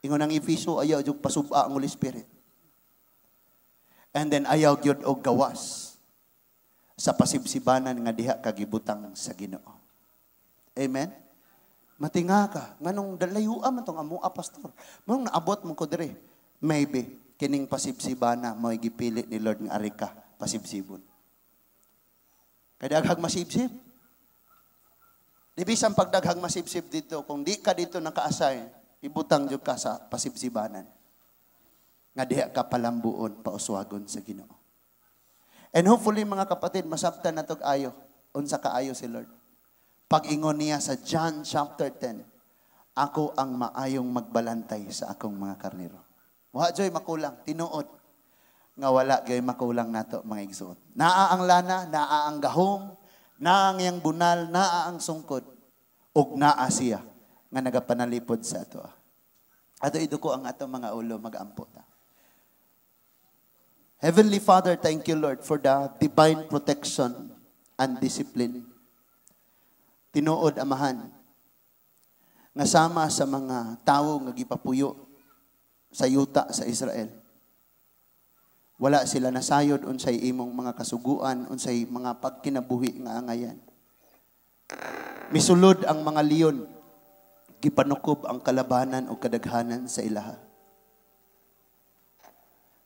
Ingon ang Efeso, ayaw jud pasuba ang Holy Spirit. And then ayaw gyud og gawas sa pasibsibanan nga diha kagibutang sa Ginoo. Amen? Matinga ka. Nganong dalayua man tong amoa, pastor. Manong naabot mo ko dire. Maybe, kining pasibsibana mo'y gipili ni Lord nga ari ka pasibsibon. Kay daghang masibsib. Di bisan pagdaghang masibsib dito, kung di ka dito naka-assign, ibutang jud ka sa pasibsibanan. Nga diha ka palambuon, pauswagon sa Ginoo. And hopefully mga kapatid, masabtan na tog ayo, unsa kaayo si Lord. Pag-ingon niya sa John chapter 10, ako ang maayong magbalantay sa akong mga karnero. Wa joy makulang, tinuod nga wala gyoy makulang nato mga igsoon. Naa ang lana, naa ang gahom, naa ang iyang bunal, naa ang sungkod, ug naa siya nga nagapanalipod sa ato. Ato iduko ang ato mga ulo, magampo ta. Heavenly Father, thank you Lord for the divine protection and discipline. Tinuod Amahan, nga sama sa mga tawo nga gipapuyo sa yuta sa Israel. Wala sila nasayod unsay imong mga kasuguan, unsay mga pagkinabuhi nga angayan. Misulod ang mga leon, gipanukob ang kalabanan o kadaghanan sa ilaha.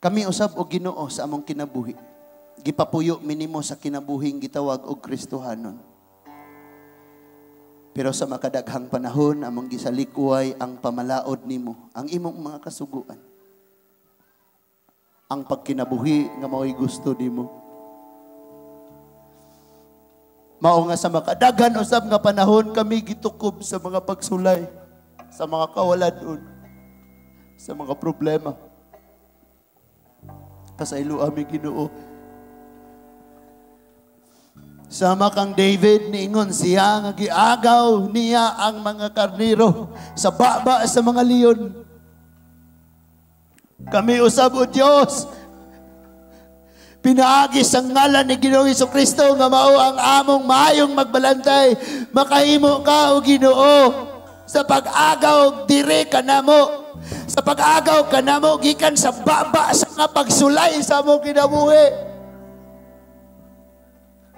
Kami usab og Ginoo sa among kinabuhi. Gipapuyo minimo sa kinabuhing gitawag og Kristohanon. Pero sa makadaghang panahon, among gisalikway ang pamalaod nimo, ang imong mga kasuguan. Ang pagkinabuhi nga mao'y gusto nimo. Mao nga sa makadaghan usab nga panahon kami gitukob sa mga pagsulay, sa mga kawalan, sa mga problema. Pasaylo ami Ginoo. Sama kang David, niingon siya nga giagaw niya ang mga karnero sa baba sa mga leon. Kami usab o Dios, pinaagi sa ngalan ni Ginoong Hesukristo nga mao ang among maayong magbalantay. Makahimo ka o Ginoo sa pag-agaw dire kanamo. Sa pag-agaw kanamo gikan sa baba sa nga pagsulay sa among kinabuhi.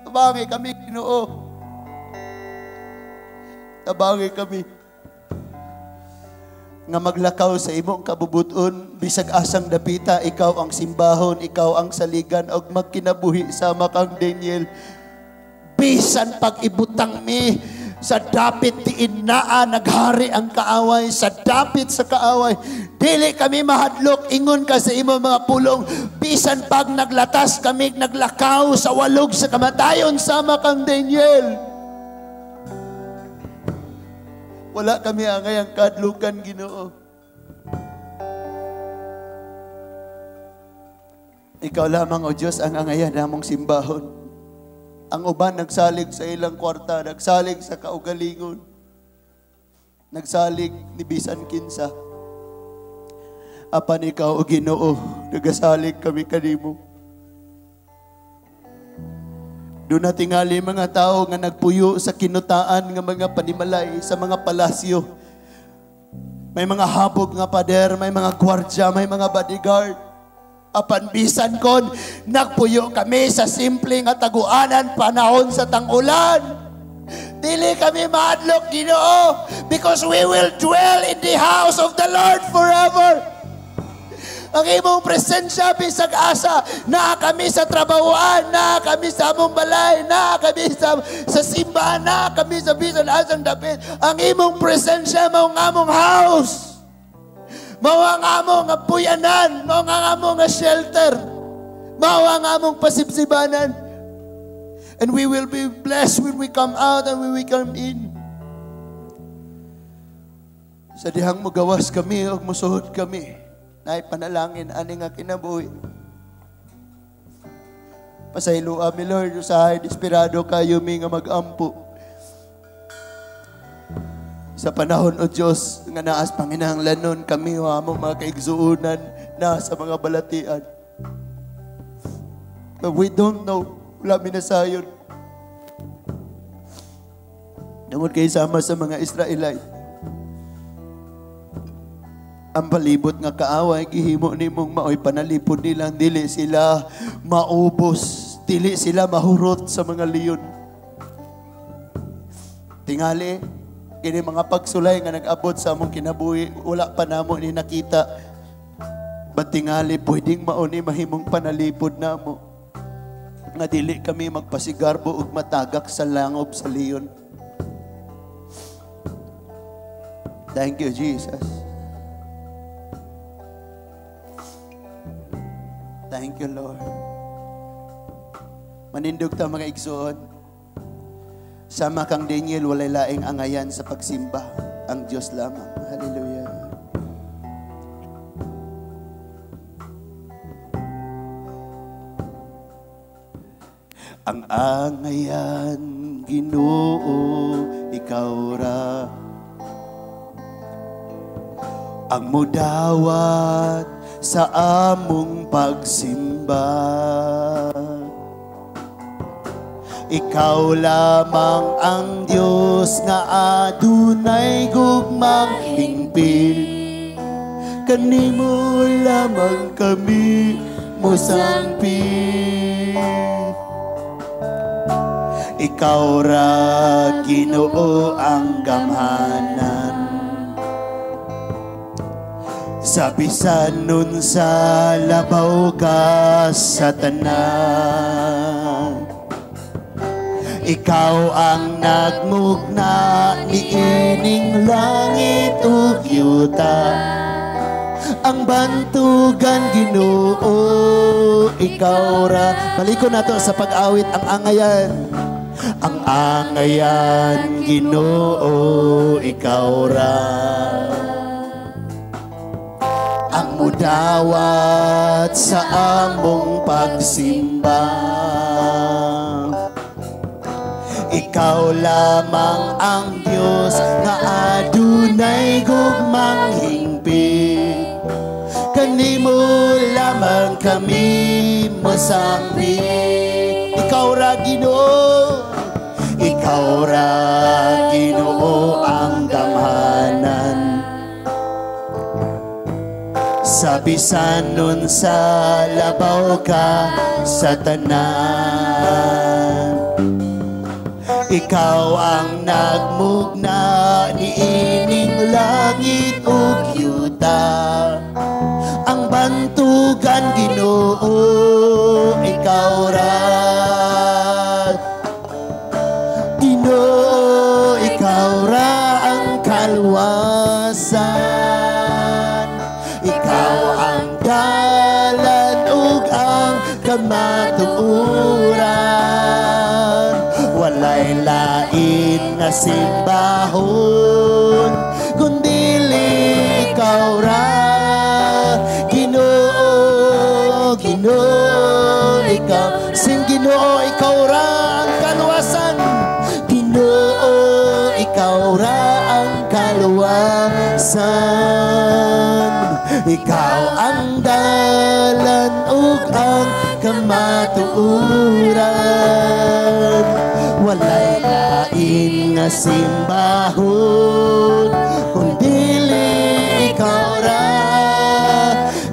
Tabangi kami, Ginoo. Tabangi kami nga maglakaw sa imong kabubuton, bisag asang dapita, ikaw ang simbahon, ikaw ang saligan, og magkinabuhi sama kang Daniel. Bisan pag-ibutang mi sa dapit diin naa naghari ang kaaway, sa dapit sa kaaway, dili kami mahadlok, ingon ka sa imong mga pulong, bisan pag naglatas kami, naglakaw sa walog sa kamatayon sama kang Daniel. Wala kami angayang kadlukan, Ginoo. Ikaw lamang, O Diyos, ang angayan namong simbahon. Ang uban nagsalig sa ilang kwarta, nagsalig sa kaugalingon, nagsalig ni bisan kinsa. Apan ikaw, o Ginoo, nagasalig kami kanimo. Doon na tingali mga tao nga nagpuyo sa kinutaan nga mga panimalay, sa mga palasyo. May mga habog nga pader, may mga gwardya, may mga bodyguard. Apan bisan kon, nagpuyo kami sa simple nga taguanan panahon sa tang-ulan. Dili kami maadlok, Ginoo, because we will dwell in the house of the Lord forever. Ang imong presensya bisag asa, naa kami sa trabahoan, naa kami sa among balay, naa kami sa simbahan, naa kami sa bisan asang dapit. Ang imong presensya mao ang among house. Mao ang among nga puyanan, mao ang among nga shelter. Mao ang among pasibsibanan. And we will be blessed when we come out and when we come in. Sa dihang mugawas kami o musuhod kami, naay panalangin ani nga kinabuhi. Pasayloa mi, Lord, usahay desperado kayo mi nga mag-ampo. Sa panahon, O Diyos, nga naas panginahanglanon kami o among mga kaigsuunan na sa mga balatian. But we don't know. Wala mi nasayon. Tungod kay sama sa mga Israelite, ang palibot nga kaaway gihimo nimong maoy panalipod nila, dili sila maubos, dili sila mahurot sa mga leon. Tingali kini mga pagsulay nga nag-abot sa among kinabuhi, wala pa namo ni nakita. But tingali pwedeng mao ni mahimong panalipod namo nga dili kami magpasigarbo ug matagak sa langob sa leon. Thank you, Jesus. Thank you, Lord. Manindog ta, mga igsoon. Sama kang Daniel, walay laing angayan sa pagsimba. Ang Diyos lamang. Hallelujah. Ang angayan, Ginoo, ikaw ra. Ang mudawat sa among pagsimba. Ikaw lamang ang Diyos nga adunay gugmang hingpit. Kanimo lamang kami mosangpit. Ikaw ra, Ginoo, ang gamhanan. Sa bisan nun sa labaw ka sa tanan. Ikaw ang nagmugna niining langit ug yuta. Ang bantugan, Ginoo, ikaw ra. Balikon nato sa pag-awit ang angayan. Ang angayan, Ginoo, ikaw ra. Ang mudawat sa among pagsimba. Ikaw lamang ang Diyos nga adunay gugmang hingpit. Kanimo lamang kami mosangpit. Ikaw ra, Ginoo. Ikaw ra, Ginoo, ang gamhanan. Sa bisan nun sa labaw ka sa tanan. Ikaw ang nagmugna niining langit ug yuta. Ang bantugan, Ginoo, ikaw ra. Ginoo, ikaw ra ang kaluwasan. Ikaw ang dalan ug ang kamatuoran. Walay lain nga simbahon kundi ikaw ra. Ginoo, Ginoo, ikaw. Sing, Ginoo, ikaw ra ang Ikaw ra ang kaluwasan. Ikaw ang dalan ug ang kamatuoran. Walay lain nga simbahon kung dili ikaw ra.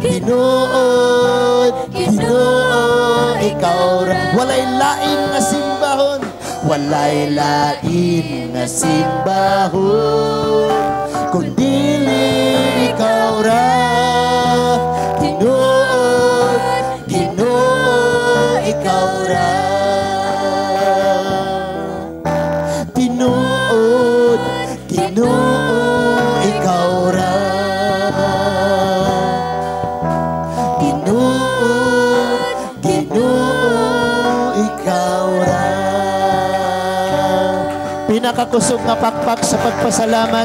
Tinuod, Ginoo, ikaw ra. Walay lain nga simbahon. Walay lain nga simbahon kung dili ikaw ra. Tinuod, Ginoo, ikaw ra. Tinuod, Ginoo, ikaw ra. Tinuod, Ginoo, ikaw ra. Pinakakusog nga pakpak sa pagpasalamat.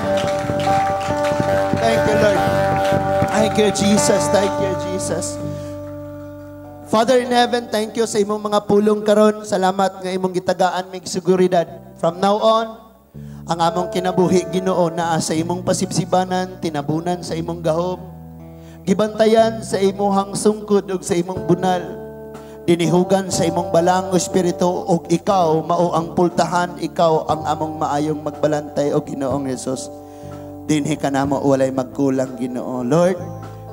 Thank you, Lord. Thank you, Jesus. Thank you, Jesus. Father in heaven, thank you sa imong mga pulong karon. Salamat nga imong gitagaan mig seguridad. From now on, ang among kinabuhi, Ginoo, naa sa imong pasibsibanan, tinabunan sa imong gahom. Gibantayan sa imuhang sungkod ug sa imong bunal. Dinihugan sa imong balaang espiritu ug ikaw mao ang pultahan, ikaw ang among maayong magbalantay o Ginoong Hesus. Dinhi ka namo walay magkulang, Ginoo. Lord,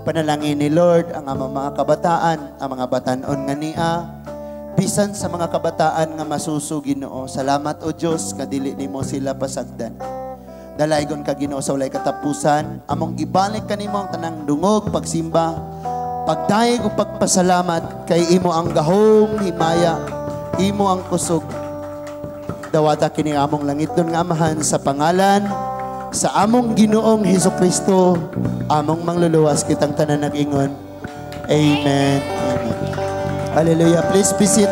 panalangin ni Lord ang among mga kabataan, ang mga batanon nga nia, bisan sa mga kabataan nga masuso, Ginoo. Salamat o Dios nga dili nimo sila pasagdan. Dalaygon ka, Ginoo, sa walay katapusan. Among gibalik kanimo ang tanang dungog, pagsimba, pagdayeg ug pagpasalamat kay imo ang gahom, himaya, imo ang kusog. Dawata kini among langitnon nga Amahan sa pangalan sa among Ginoong Hesus Kristo, among mangluluwas, kitang tanan nag-ingon. Amen. Amen. Hallelujah. Please be seated.